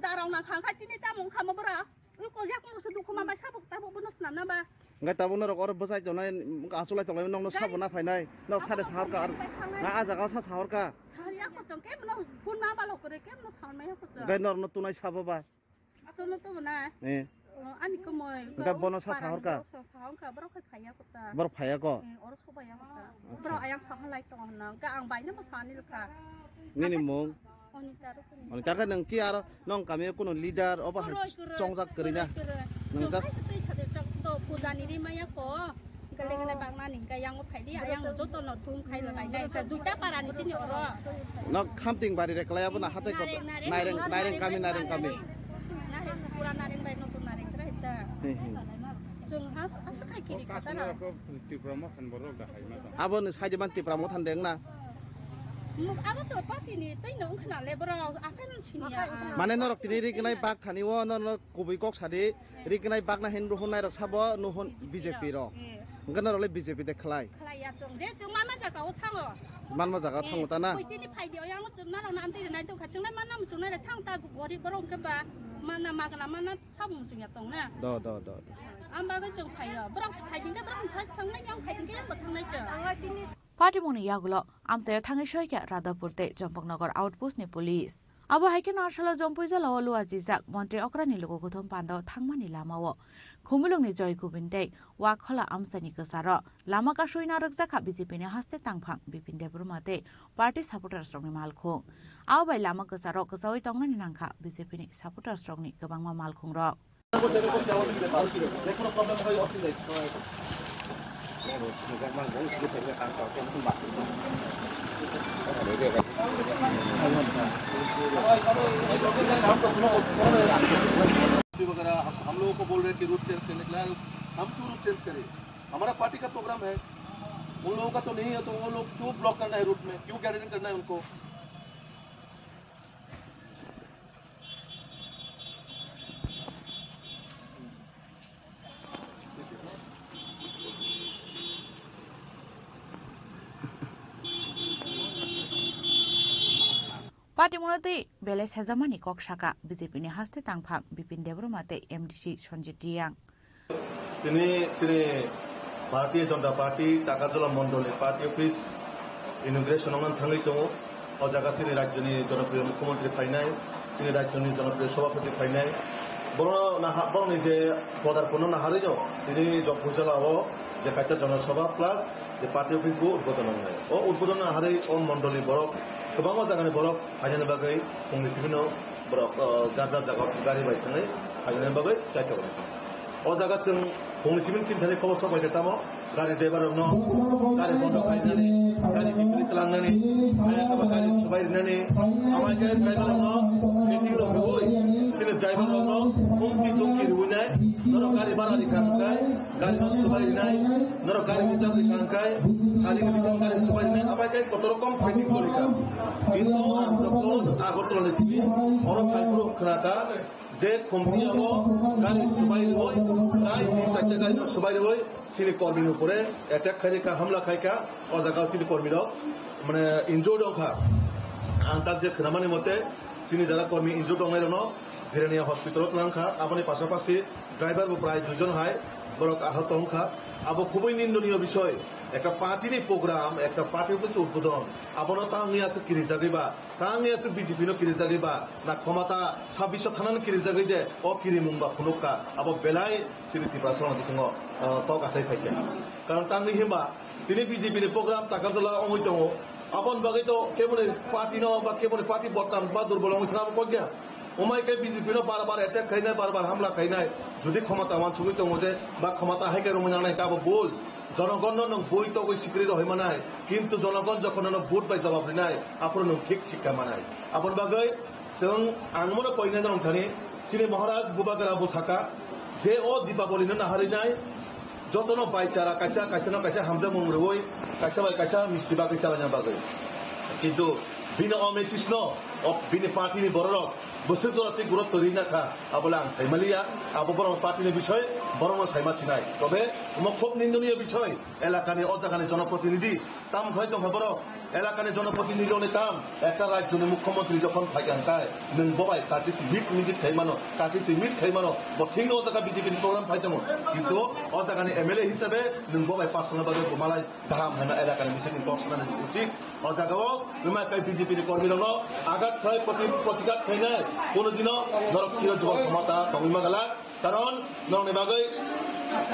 Darong na khang khai tini tamung khamo bora. Ui, ko yak mo su dukhu ma bai sabuk tabuk bono swnam na ba. Hwnkhe tabuk norok oro bwsai tongnai, asulai tongnai, nokno sabo na phainai, nok sade sahor ka, na a jaga o sa sahor ka. Sari ako chong ke bono phone ma balo kore ke bono sal mai ako chong. Hwnkhe norokno tunai sabo ba. Achono to na. Eh. O, ani ko moi. Hwnkhe bono sa sahor ka. Sa sahor ka, borok khai phai ako ta. Borok phai ako. Eh, oro sobai ako ta. Acha. Borok ayang sahalai tongo hwnna. Hwnkhe ang bai no bo sani rwkha. Nini mung? Onita rwkha. Onita khe nwng ki aro nwng kami o kuno leader obo hai kwrwi, chongjak kwrwi na? Kwrwi, kwrwi. Nwng just twi sade chok to puja ni ri maya ko. Gale gale bang nani hwnkhe yang o phai di, ayang joto no thum khai lo nai nai. Duita para ni chini oro. No khamting bari re klai abo na hatai ko. Nareng, nareng, nareng, nareng kami, nareng kami. Nareng, pura nareng bai no to nareng krai ta. He, he. Chwng has-, asa khai kiri khatana. Tipra Motha ni borok da hai ma tong. Abo ni side man Tipra Motha ni deng na. Abo to party ni tei no wngkhna le borok aphai no sini ya. Mane norok tini ri gnai bak thani o no, no kubui kok sadi ri gnai bak na hin ruhun nai rok sabo nuhun B J P ro. Hwnkhe norok le B J P de khlai. Khlai ya chwng je chwng mama jaga o thango. Manma jaga o thango ta na. Koi tini phai di o yang chwng na rok na amtwi nai tong kha chwng nai manna chwng nai thang ta gori borok hwnkhe ba manna magna manna. Samung chwngya tong na? Do, do, do, do. Ang bagwi chwng phaio. Borok phai dingkhe borok thai thangnai, yang phai dingkhe yang bo thangnai chwng. Patimungni yagulo amchaio thangwi soikha Radhapur tei Champaknagar outpost ni police. Abo hai kheno asalo Jompuijala o lua chijak montri okrani luku kuthum pando thangmani lamao Khumulwngni Joy Govind tei Wakhola amchaini kwcharo lama kasui narwkjakha B J P ni haste tangphang Bipin Debbarma tei party supporters rokni malkhung. Abo bai lama kwcharo kwchaui tongnani nangkha B J P ni supporters rokni kwbangma malkhung rok. वगैरह हम, हम लोगों को बोल रहे हैं कि route change करने के लिए, हम क्यों रूट चेंज करें? हमारा पार्टी का प्रोग्राम है, उन लोगों का तो नहीं है, तो वो लोग क्यों ब्लॉक करना है रूट में, क्यों गैदरिंग करना है उनको? Patimungno twi belai sejamani kok saka B J P ni haste tangphang Bipin Debbarma tei M D C Sanjit Reang. Tini chini Bharatiya Janata Party Takarjala Mondol ni party office inauguration wngna thangwi tongo. O jaga chini rajyoni jonopriyo mukhyamantri phainai, chini rajyoni jonopriyo sabhapati phainai. Borokno naha-, borokni je podarpono naharwi no tini Jompuijala o je kaisa jonosabha plus je party office bo udbodon wngnai. O udbodon naharwi o mondolni borok kwbangma jagani borok phainani bagwi phungni simi no borok, o, jar jar jaga gari bai thangwi phainani bagwi chaithok. O jaga chwng phungni simi chini thani khobor sok bai khe tamo gari driver rokno gari bondo khainani, gari bipri tlangnani, ayang kaba gari subai rinani, amai khe driver rokno meeting rok rwui chini driver rokno humki dhumki rwinai, norok gari bara rikha hwnkhe gari no subai rinai, norok gari reserve rikha hwnkhe salini bising gari subai rinai, amai khe kotor rokom training torikha. Kintu ang jokhon Agartala ni simi oro phaiphuru khwnakha, je khumti abo gari subai rwui, tai tin charta gari no subai rwui, chini kormi ni upore attack khai kha, hamla khai kha, o jaga o chini kormi rok mane injured wng kha. Ang tak je khwnamani mote chini jara kormi injured wngnai rokno Jirania hospital o twlang kha, aboni pasapasi driver bo prai duijon hai borok ahot wng kha. Abo khubui nindoniyo bisoy, ekta party ni program, ekta party office udbodon, abono tangwi aswk kirijagwi ba? Tangwi aswk B J P no kirijagwi ba? Na khomata sabbish thanano kirijagwi de, o kirimung ba phunuk kha. Abo belai chini Tiprasarokni bisingo, ah, kok achai phai kha. Karon tangwi himba tini B J P ni program Takarjala wngwi tongo. Aboni bagwi to keboni party no ba keboni party bottam ba durbol wngwi thangma kok ya. Omai khe B J P no bar bar attack khainai, bar bar hamla khainai. Jodi khomata wansugwi tongo je ba khomata hai khe romwi nangnai khe abo bul. Jonogon no nwng bui togwi sikri rohoi manai. Kintu jonogon jokhon nono vote bai jawab rinai, aphuru nwng thik sikha manai. Aboni bagwi chwng ang mono koinai norong thani chini Maharaj Bubagra bo saka je o Dipaboli no naharwi nai. Jotono baichara kaisa, kaisano kaisa hamjakmung rwui, kaisa bai kaisa misti bagwi chalaina bagwi. Kintu bini o message no, o bini party ni bororok bwswk jora tei gurutto rina kha, abole ang saimaliya, abo borok party ni bisoi, borokno saima sinai. Tobe omo khub nindoniyo bisoi, elakani o jagani jonoprotinidhi, tam khlai tongkha borok, elakani jonoprotinidhi rokni tam, ekta rajyoni mukhyamantri jokhon phaikha hwnkhe, nwng bo bai kati si meet meet khai mano, kati si meet khai mano, bo thik o jaga B J P ni program phai tongo, kintu o jagani M L A hisabe nwng bo bai personal bagwi bo malai kaham hwnwi elakani bisingtwi kok sanani uchit. O jagao wngma khe B J P ni kormirokno agat khlai proti-, protigat khlainai, kono dino norok chiro jubal khomota tongwi mangalak, karon norokni bagwi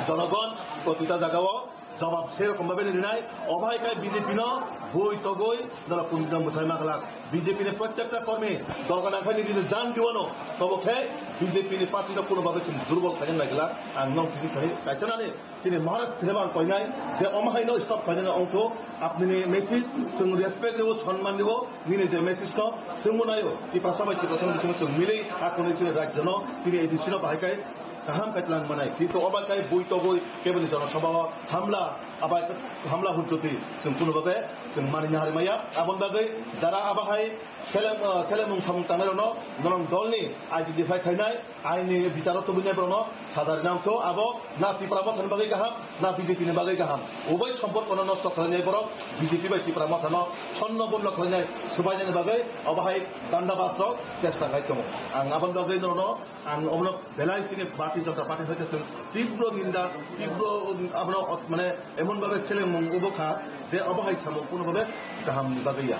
jonogon protita jagao jobab sei rokom babe rinai, obo hai khe B J P no bui togwi dolo kunjang bwthai ma glak. B J P ni protyekta kormi dol gana khai nini jan diwano tobo khe B J P ni party no kuno babe chwng durbol khaina nai glak. Ang nok tini thani kaisa nani chini Maharaj thani bang koinai je omo hai no stop khaina ongthu apni ni message chwng respect riwo, sonman riwo, nini je message no chwng bo naio Tiprasa bai Tiprasa no chwng milwi akhoni chini rajyo no chini A D C no bahai khai kaham khe tlang manai. Kintu obo khe bui togwi keboni jonosabha o hamla, abai hamla hujjoti chwng kuno babe chwng mani nahari maya. Aboni bagwi jara abo hai seleng, ah, selemung samung tangnai rokno norok dolni identify khainai, aini bicharo tubunai borokno saja rina wngtho. Abo na Tipra Mothani bagwi kaham, na B J P ni bagwi kaham. Ubai somporkono nosto khlainai borok B J P bai Tipra Mothano chonno bomno khlainai, subainani bagwi obo hai danda basrok chesta khai tongo. Ang aboni bagwi norokno Ang obono belai chini Bharatiya Janata Party hoite chwng tibro ninda, tibro abono ot-, mane emon babe selemung obo kha je obo hai samung kuno babe kaham ni bagwi ya.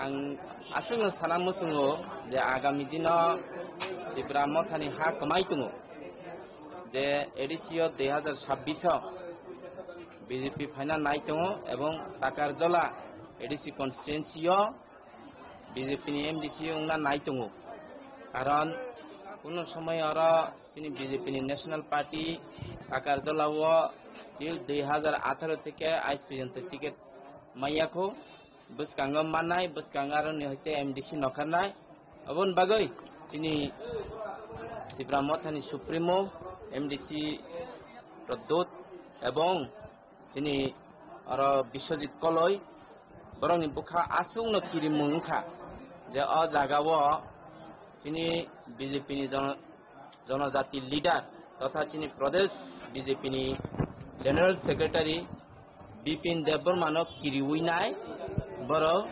Ang aswkno sana muchungo je agami dino Tipra Mothani ha kwmai tongo, je A D C o dui hazar sabbish o B J P phaina nai tongo ebong Takarjola A D C constituency o B J P ni M D C wngna nai tongo. Karon kuno somoi oro chini B J P ni National Party Takarjola o till dui hazar atharo theke ais porjonto ticket maya kho. Bwskango mannai, bwskango aroni hoite M D C nokharnai. Oboni bagwi chini Tipra Mothani Supremo M D C Pradyot ebong chini oro Biswajit Koloi, borokni bwkha aswkno kirimung wngkha je o jagao chini B J P ni jono-, jonojati leader totha chini Pradesh B J P ni General Secretary Bipin Debbarma no kiriwi nai borok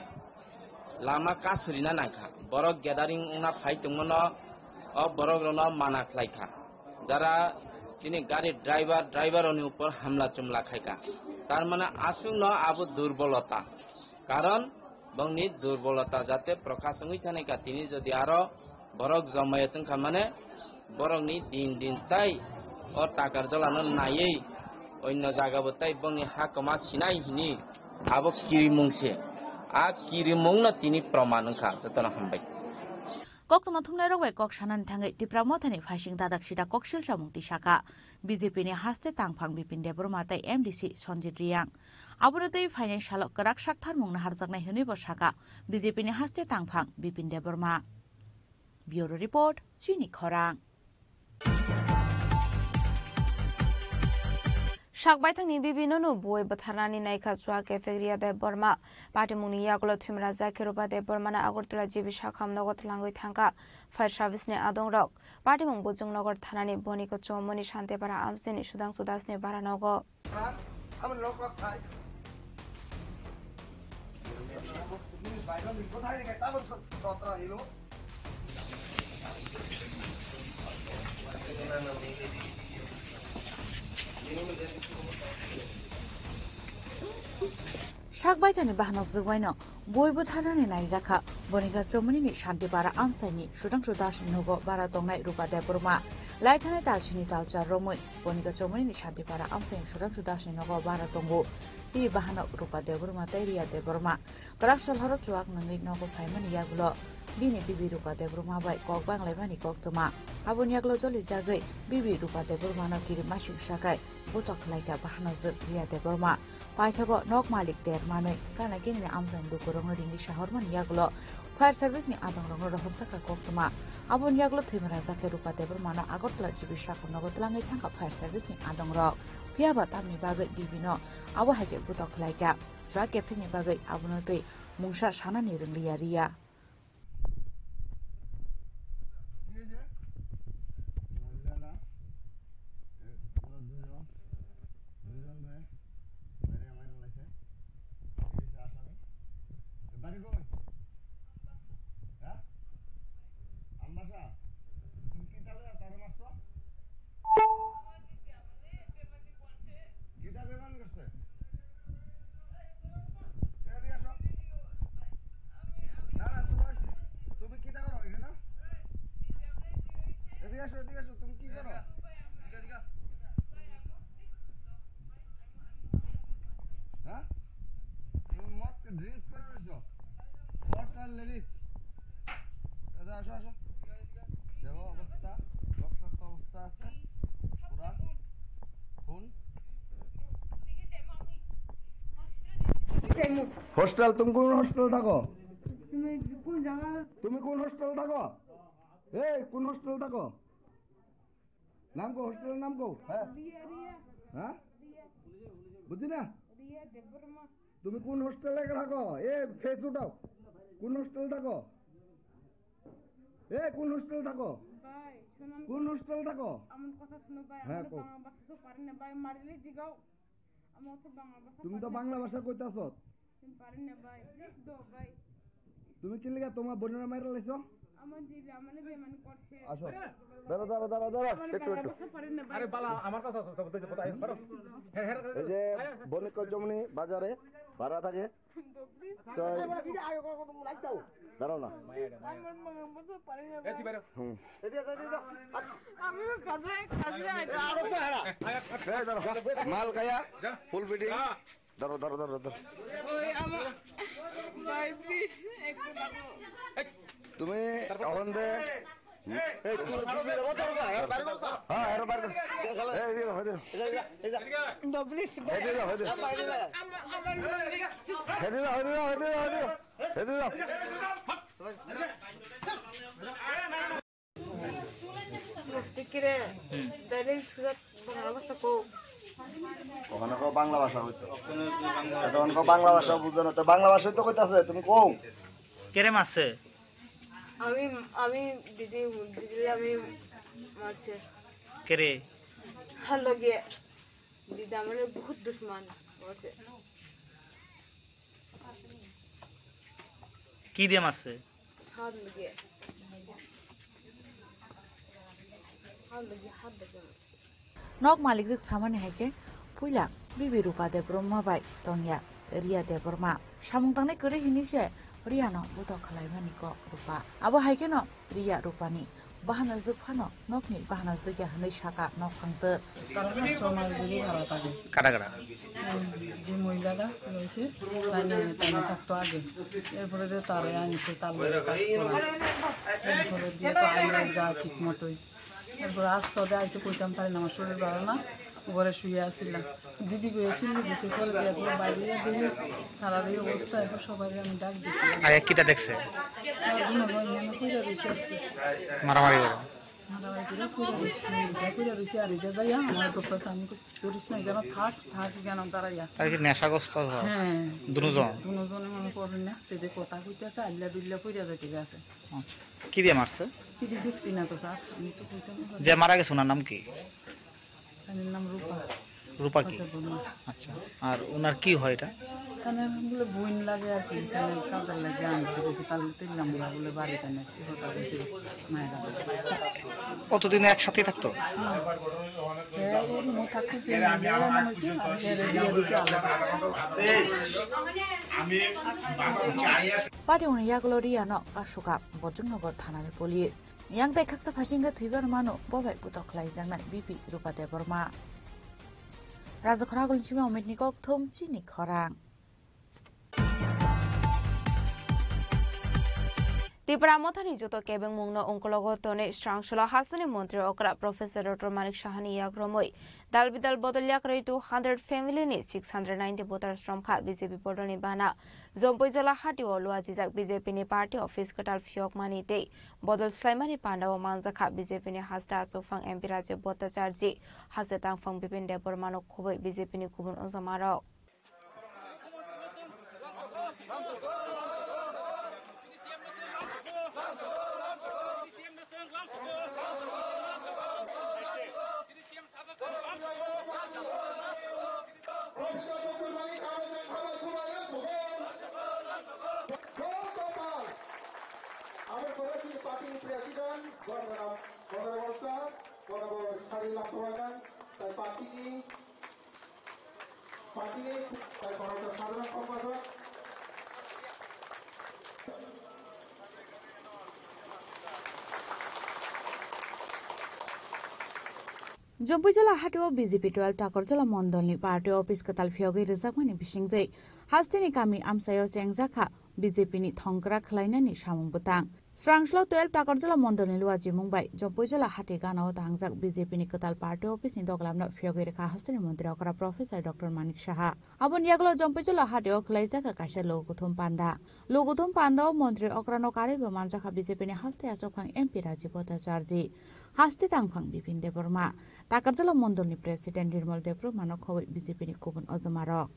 lama kasurina nangkha. Borok gathering wngna phai tongmano o borok rokno mana khlaikha. Jara chini gari driver, driver rokni upor hamla chumla khaikha. Tar mane aswkno abo durbolota. Karon bongni durbolota jate prokash wngwi thani kha, tini jodi aro borok jomayet wngkha mane borokni din din tai o Takarjolano naiwi onno jagabo tai bongni ha kwma sinai hini abo kirimung se. A kirimungno tini proman wngkha. Jotono hambai. Koktwma thumnairok bai kok sanani thangwi Tipra Mothani phaising dadak sida koksil chamung tisaka B J P ni haste tangphang Bipin Debbarma tei M D C Sanjit Reang. Abono twi phainai salo kwrak saktharmung naharjaknai hwnwi bo saka B J P ni haste tangphang Bipin Debbarma. Bureau Report, Chini Khorang. Sak baithangni bibino no buwi bwtharnani naikha chua kefek Riya Debbarma. Patimungni yagulo thwimra Zakirubad Debbarmano Agartala G B sakham nogo twlangwi thangkha. Fire service ni adongrok. Patimung Bujungnogor thanani Boniko Chowmoni Shantipara amchini Sudhangshu Dasni bara nogo. Sak baithani bahanok jwgwaino bui butharnani naijakha. Bonika Chomoni ni Shantipara amsaini Sudhangshu Das ni nogo bara tongnai Rupa Debbarma. Laithani talsini talchar romwi Bonika Chomoni ni Shantipara amsaini Sudhangshu Das ni nogo bara tongo. Tei bahanok Rupa Debbarma tei Riya Debbarma. Kwrak sal horo chuwak nungwi nogo phaimani yagulo bini bibi Rupa Debbarma bai kok banglaimani koktwma. Aboni yagulo jolijagwi bibi Rupa Debbarmano kiri masing sakai butok khlaikha bahanok jwk Riya Debbarma. Paithago nok malik ter manwi kana kinini amchaini lukurokno ringwi sahormani yagulo fire service ni adongrokno rohorjakha koktwma. Aboni yagulo thwimarajakhe Rupa Debbarmano Agartala G B Sakha nogo twlangwi thangkha fire service ni adongrok. Phiyaba tamni bagwi bibino abo hai khe butok khlaikha. Chwla kephilni bagwi abono twi mungsa sanani rwngliya Riya. বাড়ি কই? হ্যাঁ? আমবাসা? তুমি কি তাহলে তারে মারছো? কিতা বেমান করছে? এদিকে আসো। না, না, তোমার, তুমি কিতা করো এখানে? এদিকে আসো, এদিকে আসো, তুমি কি করো? হ্যাঁ? তুমি মদ কি ড্রিঙ্কস করে রয়েছো? মদ আর লেডিজ। আচ্ছা, আসো, আসো। দেখো অবস্থা, রক্তাক্ত অবস্থা আছে। পুরা খুন। হোস্টেল, তুমি কোন হোস্টেল থাকো? তুমি কোন জায়গা? তুমি কোন হোস্টেল থাকো? এই, কোন হোস্টেল থাকো? নাম কো, হোস্টেলের নাম কো? হ্যাঁ? রিয়া, রিয়া। হ্যাঁ? রিয়া। বুঝছি না? রিয়া দেববর্মা। তুমি কোন হোস্টেলে থাকো? এ, ফেস উঠাও। কোন হোস্টেল থাকো? এ, কোন হোস্টেল থাকো? ভাই, শুনুন। কোন হোস্টেল থাকো? আমার কথা শুনো ভাই, হ্যাঁ, আমি তো কও। বাংলা ভাষা তো পারি না ভাই, মারিলে জিগাও। আমার তো বাংলা ভাষা তুমি তো পারি না। বাংলা ভাষা কইতাছ। তুমি পারি না ভাই, প্লিজ দাও ভাই। তুমি কি লিগা তোমার বোনের মাইরা লাইছো? আমার জিজা আমারে বেমান করছে। আসো। দাঁড়া, দাঁড়া, দাঁড়া, দাঁড়া। আমার একটু, বাংলা একটু। ভাষা পারি না ভাই। আরে বালা, আমার কথা শুনো, বুঝতে পারো, এই ধরো। হ্যাঁ, হ্যাঁ, এই যে হ্যাঁ, হ্যাঁ। বণিকচমনি বাজারে ভাড়া থাকে। তো, দাঁড়াও না। হুম। আমিও কাজে, কাজে আছি। এই দাঁড়াও। মাল খায়া, ফুল ফিটিং। দাঁড়াও, দাঁড়াও, দাঁড়াও, দাঁড়াও। ওই আমার ভাই, প্লিজ, একটু দাঁড়াও। তুমি এখন দে। এই, তোর বিবি রে, তোর গা, এর বাইরে কর। হ্যাঁ, এর বাইরে কর। এই, এই, এই, এই। বাবলি, এই, এই, এই, এই। আমার, আমার এই, এই, এই। মুফতি কিরে? হুম। তাইলে সুজাত বাংলা ভাষা কও। ওখানে কও বাংলা ভাষা হইতো। এতক্ষণ কও বাংলা ভাষা বুঝো না, তো বাংলা ভাষায় তো কইতাছে, তুমি কও। কেরে মারছে? আমি, আমি দিদি, দিদি আমি মারছে। কেরে? হার লগে দিদি আমার বহুত দুশমন করছে। কি দিয়ে মারছে? হাত লগে। হাত লগে, হাত লগে মারছে। Nok malikjwk samani hai khe puila bibi Rupa Debbarma bai tongya Riya Debbarma. Samung tangnai kwrwi hwnwi se Riyano butok khlaimani kok Rupa. Abo hai kheno Riya Rupani bahanajwk phano nokni bahanajwk ya hwnwi saka nok thangjwk. তারা সব সময় যদি ভাড়া থাকে। কারা কারা? হুম, যে মহিলাটা রয়েছে, তাই নিয়ে, তাই নিয়ে থাকতো আগে। এরপরে যে তারে আনছে, তার লগে কাজ করা। এরপরে দিয়ে তো আইলো যা ঠিক মতোই। এরপরে আজ তোদের আইসে কইতাম পারি না, আমার শরীর ভালো না, ঘরে শুয়ে আসছিলাম। দিদি গিয়েছিল, দিছে করে দিয়ে এখন বাইরে গিয়ে দেখি তারার এই অবস্থা, এখন সবাই আমি ডাক দিছি। আয়া কিতা দেখছে? আর দুনো ভাই এখানে কইরা রয়েছে আর কি। মারামারি করো। মারামারি করে কইরা রয়েছে, এটা কইরা রয়েছে, আর এটা যাইয়া আমার দোকান আমি করিস না, এখানে থাক, থাক, এখানে দাঁড়াইয়া। তাই কি নেশাগ্রস্ত হয়? হ্যাঁ। দুজন? দুজনে মনে করেন না, তেদের কথা কইতেছে, আল্লা দুল্লা কইরা যাইতে গেছে। আচ্ছা। কি দিয়ে মারছে? কিছু দেখছি না তো স্যার, আমি তো কইতাম না। যে মারা গেছে ওনার নাম কি? তার নাম রূপা। রূপা কি? আচ্ছা, আর ওনার কি হয় এটা? এখানে বলে বোন লাগে আর কি, এখানে কাজের লাগে আনছে, বলছে তাহলে তিন নম্বর বলে বাড়ি কেন, এই কথা বলছে মায়েরা বলছে। কতদিন একসাথে থাকতো? হ্যাঁ। হ্যাঁ, ওর মুখ থাকতে যে মেয়েরা মনে হচ্ছে, আর মেয়েরা বিয়ে দিছে আলাদা। Party ni yagulo Riano kasuka Bojongnogo thanani police. Yang tai khaksa phasingkhe thwibar mano, bo bai putok khlaijaknai B P Rupa Debbarma. Rajakhora Agulni simi Omitni kokthum chini khorang. Tipra Mothani joto kebengmungno ongkologo tonwi srangsulo hasteni montri okra Professor Doctor Manik Sahani yakromwi dal bidal bodol yakrwi two hundred family ni six hundred ninety voters romkha B J P bodolni bana. Jompuijala hatio luajijak B J P ni party office kwtal phiyokmani tei bodol swlaimani pandao manjakha B J P ni haste achukphang M P Rajiv Bhattacharjee, haste tangphang Bipin Debbarmano khobwi B J P ni kubun ojomarok. Party ni president, Gormanam Bodorwal sir, Bodorwal sari lamphuanan, tai party ni, party ni, tai Gormanam Sadharan Sompajak. Jompuijala hatio B J P twelve Takarjala mondolni party office kwtal phiyogwi rwjakmani bisingtwi hasteni kami amchaio chengjakha B J P ni thongkra khwlainani samung bwtang. Srangsulo twelve Takarjala mondolni luachimung bai Jompuijala hati ganao tangjak B J P ni kwtal party office ni doglamno phiyogwi rwkha hasteni montri okra Professor Doctor Manik Saha. Aboni yagulo Jompuijala hatio khwlaijakha kaisa logothum panda. Logothum pandao montri okrano karwibo manjakha B J P ni haste achukphang M P Rajiv Bhattacharjee, haste tangphang Bipin Debbarma, Takarjala mondolni president Nirmal Debbarmano khobwi B J P ni kubun ojomarok.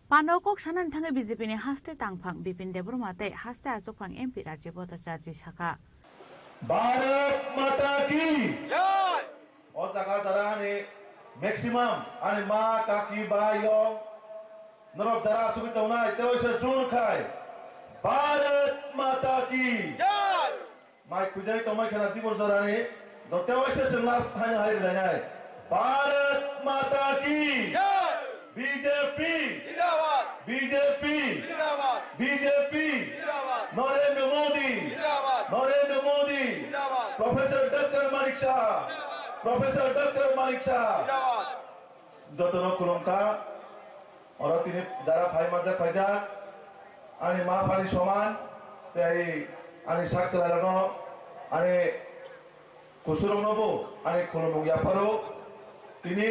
Pano kok sanani thangwi B J P ni haste tangphang Bipin Debbarma tei haste achukphang M P Rajiv Bhattacharjee sakha. Bharat Mata Ki! Jai! O jaga jara ani maximum ani ma, kaki, bai, yong norok jara asugwi tongnai, tei waisa chun khai Bharat Mata Ki! Jai! Mai khujai tongmai khana dibor jorani, do tei waisa se last hai hai rinai. Bharat Mata Ki! Jai! B J P! Zindabad! B J P! Zindabad! B J P! Zindabad! Narendra Modi! Zindabad! Narendra Modi! Zindabad! Professor Doctor Manik Saha! Professor Doctor Manik Saha! Zindabad! Jotono khulumkha, oro tini jara phai manjak phaijak, ani ma phani soman, tei ani sak chwlairokno, ani kusuroknobo ani khulumung yapharo. Tini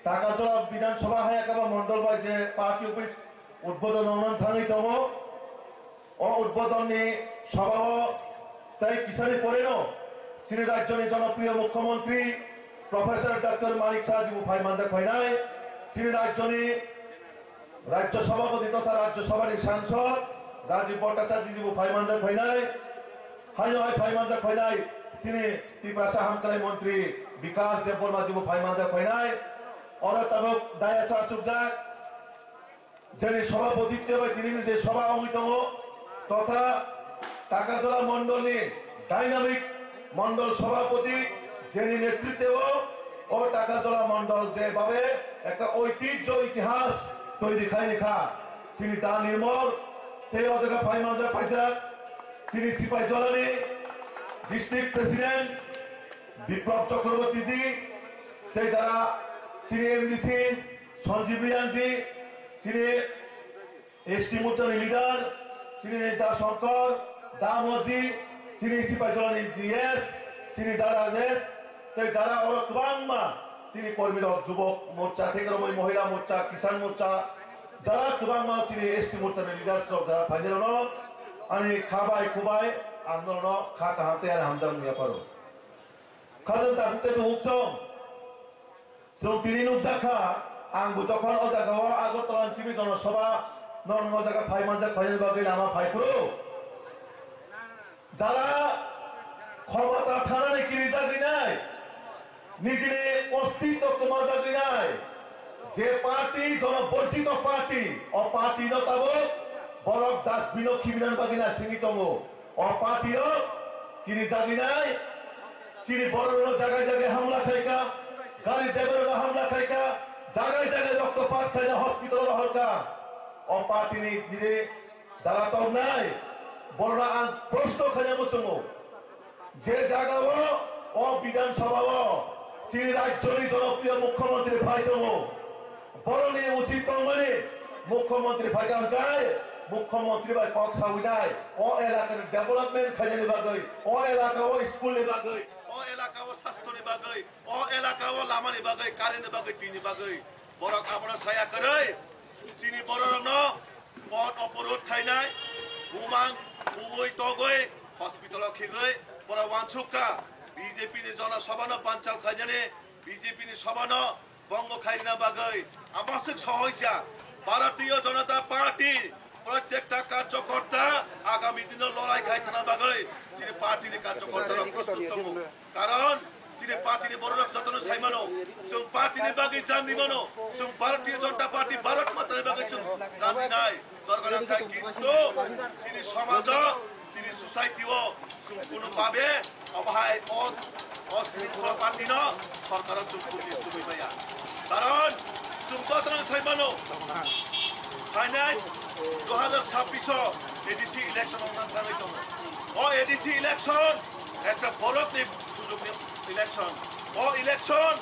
Takarjala Bidhan Sabha hai Akaba Mondol bai je party office udbodon wngnani thangwi tongo, o udbodonni sabao tei kisani poreno chini rajyoni jonopriyo mukhyamantri Professor Doctor Manik Saha jibo phai manjak phainai, chini rajyoni Rajya Sabhapati totha Rajya Sabhani Sangsad Rajiv Bhattacharya jibo phai manjak phainai, haino hai phai manjak phainai chini Tiprasa Hamkrai Montri Bikas Debbarma jibo phai manjak phainai. Oro tabuk dayas o achukjak jeni Sabhapati tei bai tinini je sabha wngwi tongo, totha Takarjala Mondolni dynamic Mondol Sabhapati, jeni netritwo o Takarjala Mondol je babe ekta oitijjo itihas toiri khaini kha. Chini Da Nirmal tei o jaga phai manjak phaijak chini Sipaijolani District President Biplab Chakraborty ji tei jara chini M D C Sanjeev Reang ji, chini S T Morcha ni leader, chini Da Shankar, Da Moji, chini Sipaijolani G S, chini Da Rajesh, tei jara oro kwbangma chini kormi rok, Jubok Morcha, Thekromwi Mohila Morcha, Kisan Morcha, jara kwbangma chini S T Morcha ni leaders rok jara phainai rokno ani kha bai khubai ang norokno kha kaham tei ani hamjakmung yapharo. Khajang tabuk tei buhuk chwng, chwng tini nukjakha, Ang bo jokhon o jaga o Agartala ni simi jono sabha no nwng o jaga phai manjak, phainani bagwi lama phai phuru. Jara khomota thanani kirijagwi nai, nijini ostitto kwmajagwi nai, je party jono borjito party, o party no tabuk borok dustbin o khibinan bagwi naisingwi tongo. O party rok kirijagwi nai, chini borok rok jagai jagai hamla khaika, gari driver rok hamla khaika, jagai jagai roktopat khaina hospital o rohorka. O party ni jini jara tongnai, borok ang proshno khaina muchungo. Je jaga o, o Bidhan Sabha o chini rajyoni jonopriyo mukhyamantri phai tongo. Boroni uchit tongmani mukhyamantri phai kha hwnkhe mukhyamantri bai kok sawi nai. O elaka ni development khainani bagwi, o elaka o school ni bagwi, o elaka o sastho ni bagwi, o elaka o lama ni bagwi, current ni bagwi, twi ni bagwi. Borok abono saya kwrwi chini borok rokno pot oporod khainai, bumang, bui togwi, hospital o khigwi, borok wansuk kha. B J P ni jono sabha no banchal khainani, B J P ni sabha no bongo khairina bagwi amoswk sohoisa Bharatiya Janata Party protekta karjokorta agami dino lorai khai thana bagwi chini party ni karjokorta rok prostut tongo. Karon chini party ni borok rok jotono sai mano, chwng party ni bagwi jan ni mano, chwng Bharatiya Janata Party Bharat Mata ni bagwi chwng jan ni nai. Dorkar kha kintu chini somajo, chini society o chwng kunu babe obo hai o, o sini khula party no sorkar o chwng kunu tubui maya. Karon chwng jotono sai mano, phainai dui hajar chhabbish o A D C election ongna thangwi tongo. O A D C election ekta borok ni sujok ni election. O election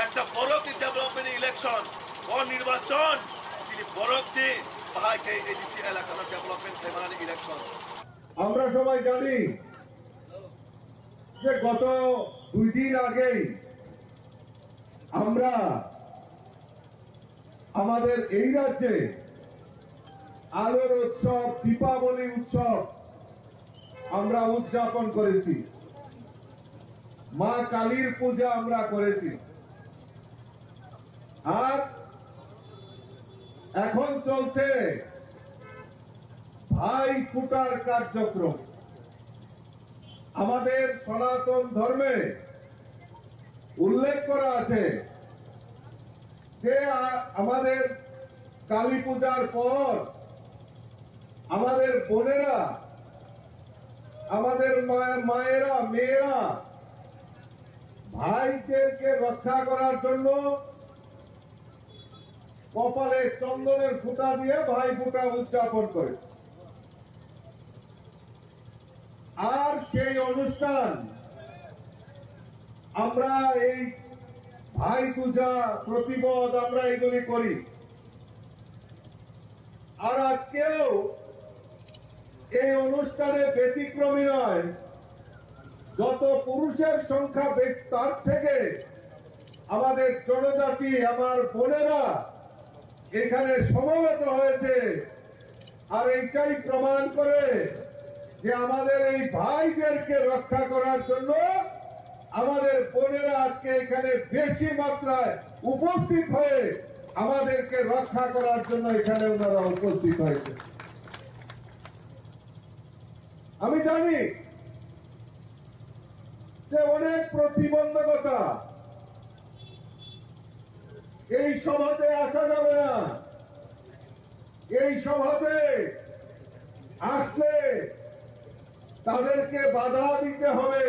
ekta borok ni development ni election. O nirbachon chini borok ni bahai khe A D C elaka no development khai manani election. আমরা সবাই জানি যে গত দুই দিন আগেই আমরা আমাদের এই রাজ্যে আলোর উৎসব, দীপাবলি উৎসব আমরা উদযাপন করেছি, মা কালীর পূজা আমরা করেছি। আর এখন চলছে ভাই ফুটার কার্যক্রম। আমাদের সনাতন ধর্মে উল্লেখ করা আছে যে আ-, আমাদের কালী পূজার পর আমাদের বোনেরা, আমাদের মা-, মায়েরা, মেয়েরা ভাইদেরকে রক্ষা করার জন্য কপালে চন্দনের ফুটা দিয়ে ভাই ফুটা উদযাপন করে। আর সেই অনুষ্ঠান আমরা এই ভাই পূজা, প্রতিপদ আমরা এগুলি করি। আর আজকেও এই অনুষ্ঠানে ব্যতিক্রমী নয়, যত পুরুষের সংখ্যা বেশ, তার থেকে আমাদের জনজাতি, আমার বোনেরা এখানে সমবেত হয়েছে। আর এইটাই প্রমাণ করে যে আমাদের এই ভাইদেরকে রক্ষা করার জন্য আমাদের বোনেরা আজকে এখানে বেশি মাত্রায় উপস্থিত হয়ে আমাদেরকে রক্ষা করার জন্য এখানে ওনারা উপস্থিত হয়েছে। আমি জানি যে অনেক প্রতিবন্ধকতা এই সভাতে আসা যাবে না। এই সভাতে আসলে তাদেরকে বাধা দিতে হবে,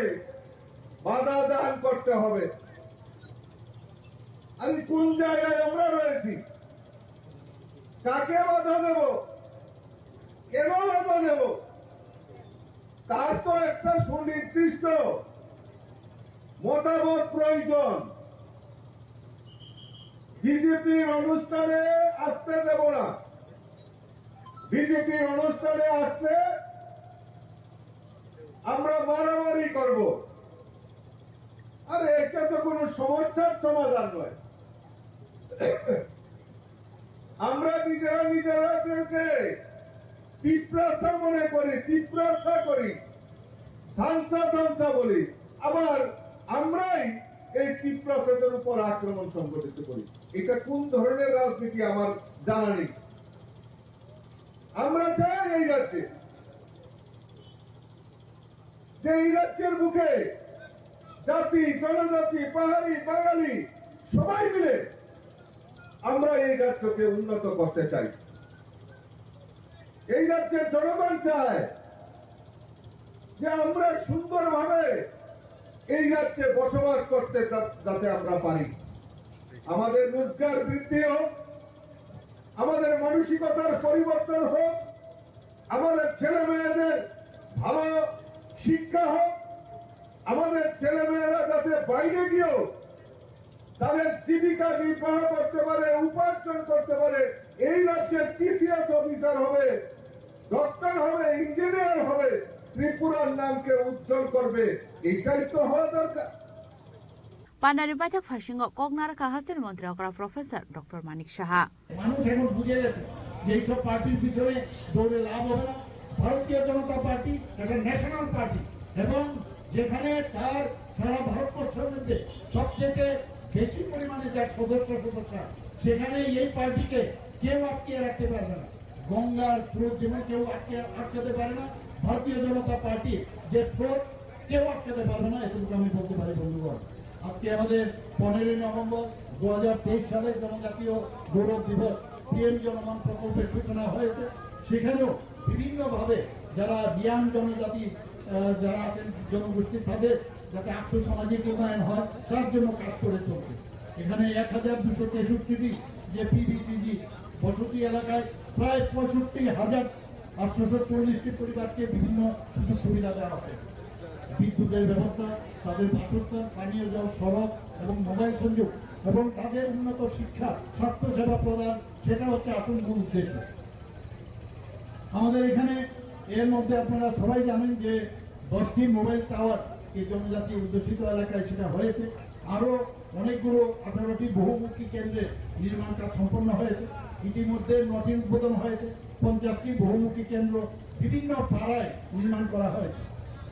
বাধা দান করতে হবে। আমি কোন জায়গায় আমরা রয়েছি, কাকে বাধা দেব, কেন বাধা দেব, তার তো একটা সুনির্দিষ্ট মতামত প্রয়োজন। বিজেপির অনুষ্ঠানে আসতে দেব না, বিজেপির অনুষ্ঠানে আসলে আমরা মারামারি করব। আরে, এটা তো কোনো সমস্যার সমাধান নয়। আমরা নিজেরা নিজেরাদেরকে তিপ্রাসা মনে করি, তিপ্রাসা করি, ধামসা ধামসা বলি। আবার আমরাই এই ত্রিপুরা ফেজের উপর আক্রমণ সংঘটিত করি। এটা কোন ধরনের রাজনীতি আমার জানা নেই। আমরা চাই এই রাজ্যে, যে এই রাজ্যের বুকে জাতি, জনজাতি, পাহাড়ি, বাঙালি সবাই মিলে আমরা এই রাজ্যকে উন্নত করতে চাই। এই রাজ্যের জনগণ চায় যে আমরা সুন্দরভাবে এই রাজ্যে বসবাস করতে যা-, যাতে আমরা পারি। আমাদের রোজগার বৃদ্ধি হোক, আমাদের মানসিকতার পরিবর্তন হোক, আমাদের ছেলে মেয়েদের ভালো শিক্ষা হোক, আমাদের ছেলে মেয়েরা যাতে বাইরে গিয়েও তাদের জীবিকা নির্বাহ করতে পারে, উপার্জন করতে পারে, এই রাজ্যের টিসিএস অফিসার হবে, ডক্টর হবে, ইঞ্জিনিয়ার হবে, ত্রিপুরার নামকে উজ্জ্বল করবে, এটাই তো হওয়া দরকার। Panari paithak phasingo kok narwkha hasteni montri okra Professor Doctor Manik Saha. মানুষ এখন বুঝে গেছে যে এইসব পার্টির পিছনে দৌড়ে লাভ হবে না। ভারতীয় জনতা পার্টি একটা ন্যাশনাল পার্টি এবং যেখানে তার সারা ভারতবর্ষের মধ্যে সবচেয়ে বেশি পরিমাণে যার সদস্য সদস্যরা, সেখানে এই পার্টিকে কেউ আটকে রাখতে পারবে না। গঙ্গার স্রোত যেমন কেউ আটকে আটকাতে পারে না, ভারতীয় জনতা পার্টি যে স্রোত কেউ আটকাতে পারবে না, এতটুকু আমি বলতে পারি বন্ধুগণ। আজকে আমাদের পনেরোই নভেম্বর দু হাজার তেইশ সালে জনজাতীয় গৌরব দিবস, পিএম জনমন প্রকল্পের সূচনা হয়েছে। সেখানেও বিভিন্নভাবে যারা রিয়াং জনজাতি, আহ, যারা আছেন জনগোষ্ঠী, তাদের যাতে আর্থ সামাজিক উন্নয়ন হয়, তার জন্য কাজ করে চলছে। এখানে এক হাজার দুশো তেষট্টিটি যে পিভিটিজি বসতি এলাকায় প্রায় পঁয়ষট্টি হাজার আটশোশো চল্লিশটি পরিবারকে বিভিন্ন সুযোগ সুবিধা দেওয়া হবে। বিদ্যুতের ব্যবস্থা, তাদের বাসস্থান, পানীয় জল, সড়ক এবং মোবাইল সংযোগ এবং তাদের উন্নত শিক্ষা, স্বাস্থ্য সেবা প্রদান, সেটা হচ্ছে আসল মূল উদ্দেশ্য। আমাদের এখানে এর মধ্যে আপনারা সবাই জানেন যে দশটি মোবাইল টাওয়ার এই জনজাতি অধ্যুষিত এলাকায় সেটা হয়েছে। আরও অনেকগুলো আঠারোটি বহুমুখী কেন্দ্রে নির্মাণ কাজ সম্পন্ন হয়েছে। ইতিমধ্যে নটি উদ্বোধন হয়েছে, পঞ্চাশটি বহুমুখী কেন্দ্র বিভিন্ন পাড়ায় নির্মাণ করা হয়েছে।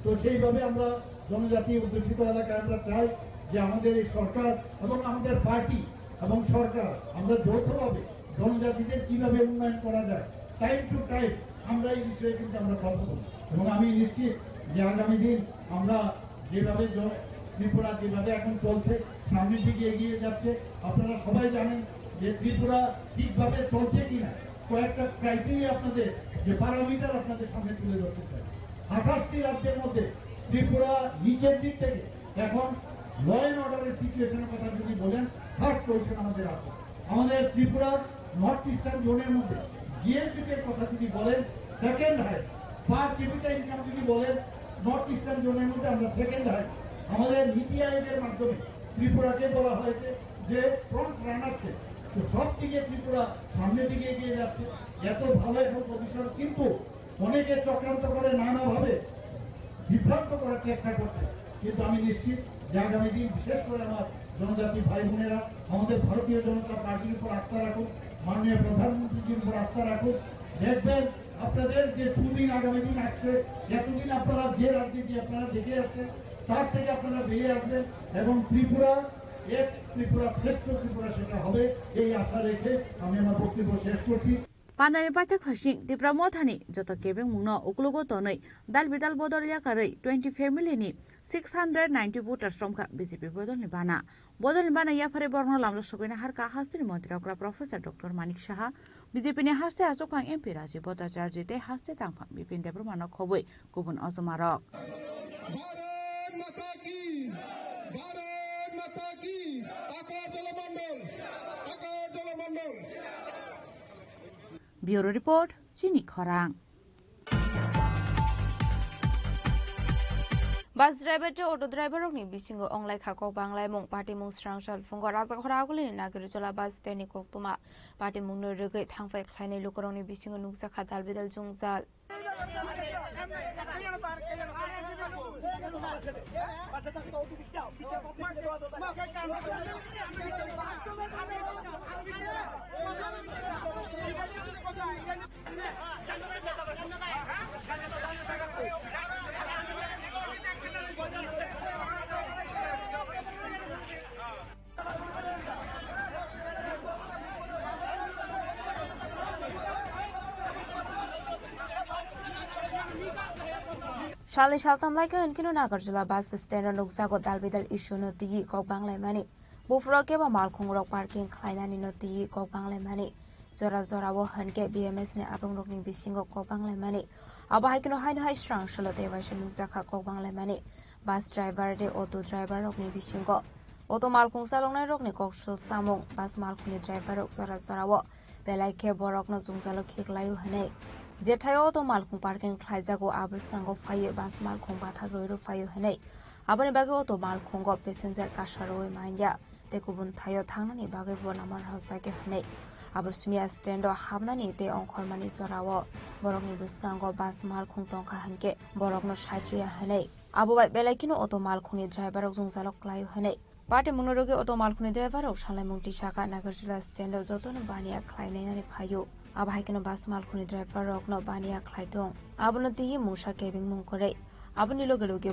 তো সেইভাবে আমরা জনজাতি অধ্যুষিত এলাকায় আমরা চাই যে আমাদের এই সরকার এবং আমাদের পার্টি এবং সরকার আমরা যৌথভাবে জনজাতিদের কিভাবে উন্নয়ন করা যায়, টাইম টু টাইম আমরা এই বিষয়ে কিন্তু আমরা কথা বলি। এবং আমি নিশ্চিত যে আগামী দিন আমরা যেভাবে জ-, ত্রিপুরা যেভাবে এখন চলছে, সামনের দিকে এগিয়ে যাচ্ছে, আপনারা সবাই জানেন যে ত্রিপুরা ঠিকভাবে চলছে কিনা। কয়েকটা ক্রাইটেরিয়া আপনাদের, যে প্যারামিটার আপনাদের সামনে তুলে ধরতে চাই। আঠাশটি রাজ্যের মধ্যে ত্রিপুরা নিচের দিক থেকে এখন ল অ্যান্ড অর্ডারের সিচুয়েশনের কথা যদি বলেন, থার্ড পজিশন আমাদের আছে। আমাদের ত্রিপুরা নর্থ ইস্টার্ন জোনের মধ্যে জিএসডিপি এর কথা যদি বলেন, second high. Per capita income যদি বলেন, নর্থ ইস্টার্ন জোনের মধ্যে আমরা সেকেন্ড হাই। আমাদের নীতি আয়োগের মাধ্যমে ত্রিপুরাকে বলা হয়েছে যে ফ্রন্ট রানার স্টেট। তো সব দিকে ত্রিপুরা সামনের দিকে এগিয়ে যাচ্ছে, এত ভালো এখন পজিশন, কিন্তু অনেকে চক্রান্ত করে নানাভাবে বিভ্রান্ত করার চেষ্টা করছে। কিন্তু আমি নিশ্চিত যে আগামী দিন বিশেষ করে আমার জনজাতি ভাই বোনেরা আমাদের ভারতীয় জনতা পার্টির উপর আস্থা রাখুন, মাননীয় প্রধানমন্ত্রীজির উপর আস্থা রাখুন। দেখবেন আপনাদের যে সুদিন আগামী দিন আসছে, এতদিন আপনারা যে রাজনীতি আপনারা দেখে আসছেন, তার থেকে আপনারা বেরিয়ে আসবেন এবং ত্রিপুরা এক ত্রিপুরা, শ্রেষ্ঠ ত্রিপুরা সেটা হবে, এই আশা রেখে আমি আমার বক্তব্য শেষ করছি। Panani paithak phasing Tipra Mothani joto kebengmungno uklogo tonwi dal bidal bodol yakarwi twenty family ni six hundred ninety voters romkha B J P bodolni bana. Bodolni bana yaphari borokno lamjak sogwina harkha hasteni montri okra Professor Doctor Manik Saha, B J P ni haste achukphang M P Rajiv Bhattacharjee tei haste tangphang Bipin Debbarma no khobwi kubun ojomarok. Bharat মাতা কি, ভারত মাতা কি, আকার জলমণ্ডল, আকার জলমণ্ডল। Bureau Report, Chini Khorang. Bus driver tei auto driver rokni bisingo onglaikha kok banglaimung. Patimung srang sal phungo Rajakhora agulini Nagirijola bus stand ni koktwma. Patimungno rwgwi thangphai khlainai lukurokni bisingo nukjakha dalbidal jwngjal. Salni saltam laikha hwnkhe no Nagarjula bus stand o nukjago dal bidal issue no twiwi kok banglaimani. Buphuro kebo malkhung rok parking khlainani no twiwi kok banglaimani. Jora jora o hwnkhe B M S ni adong rokni bisingo kok banglaimani. Abo hai kheno haino hai srang salo tei waisa nukjakha kok banglaimani. Bus driver tei auto driver rokni bisingo. Auto malkhung chaloknai rokni kok sul samung, bus malkhungni driver rok jora jora o belai khe borokno jwngjalo khiklaio hwnwi. Jethai o auto malkhung parking khlaijago, abo skango phaiwi bus malkhung bathak rwi rw phaio hwnwi. Aboni bagwi auto malkhungo passenger kasa rwui manya tei kubun thaio thangnani bagwi bo lama rwchakya hwnwi. Abo sumia stand o habnani tei ongkhormani jorao borokni bwskango bus malkhung tongkha hwnkhe borokno saichwya hwnwi. Abo bai belai kheno auto malkhungni driver rok jwngjalo klaio hwnwi. Party mungno rwgwi auto malkhungni driver rok salaimung tisaka Nagarjula stand o jotono baniya khlai nainani phaio. Abo hai kheno bus malkhungni driver rokno baniya khlai tong. Abono twiwi mungsa kebeng mung kwrwi. Aboni loge loge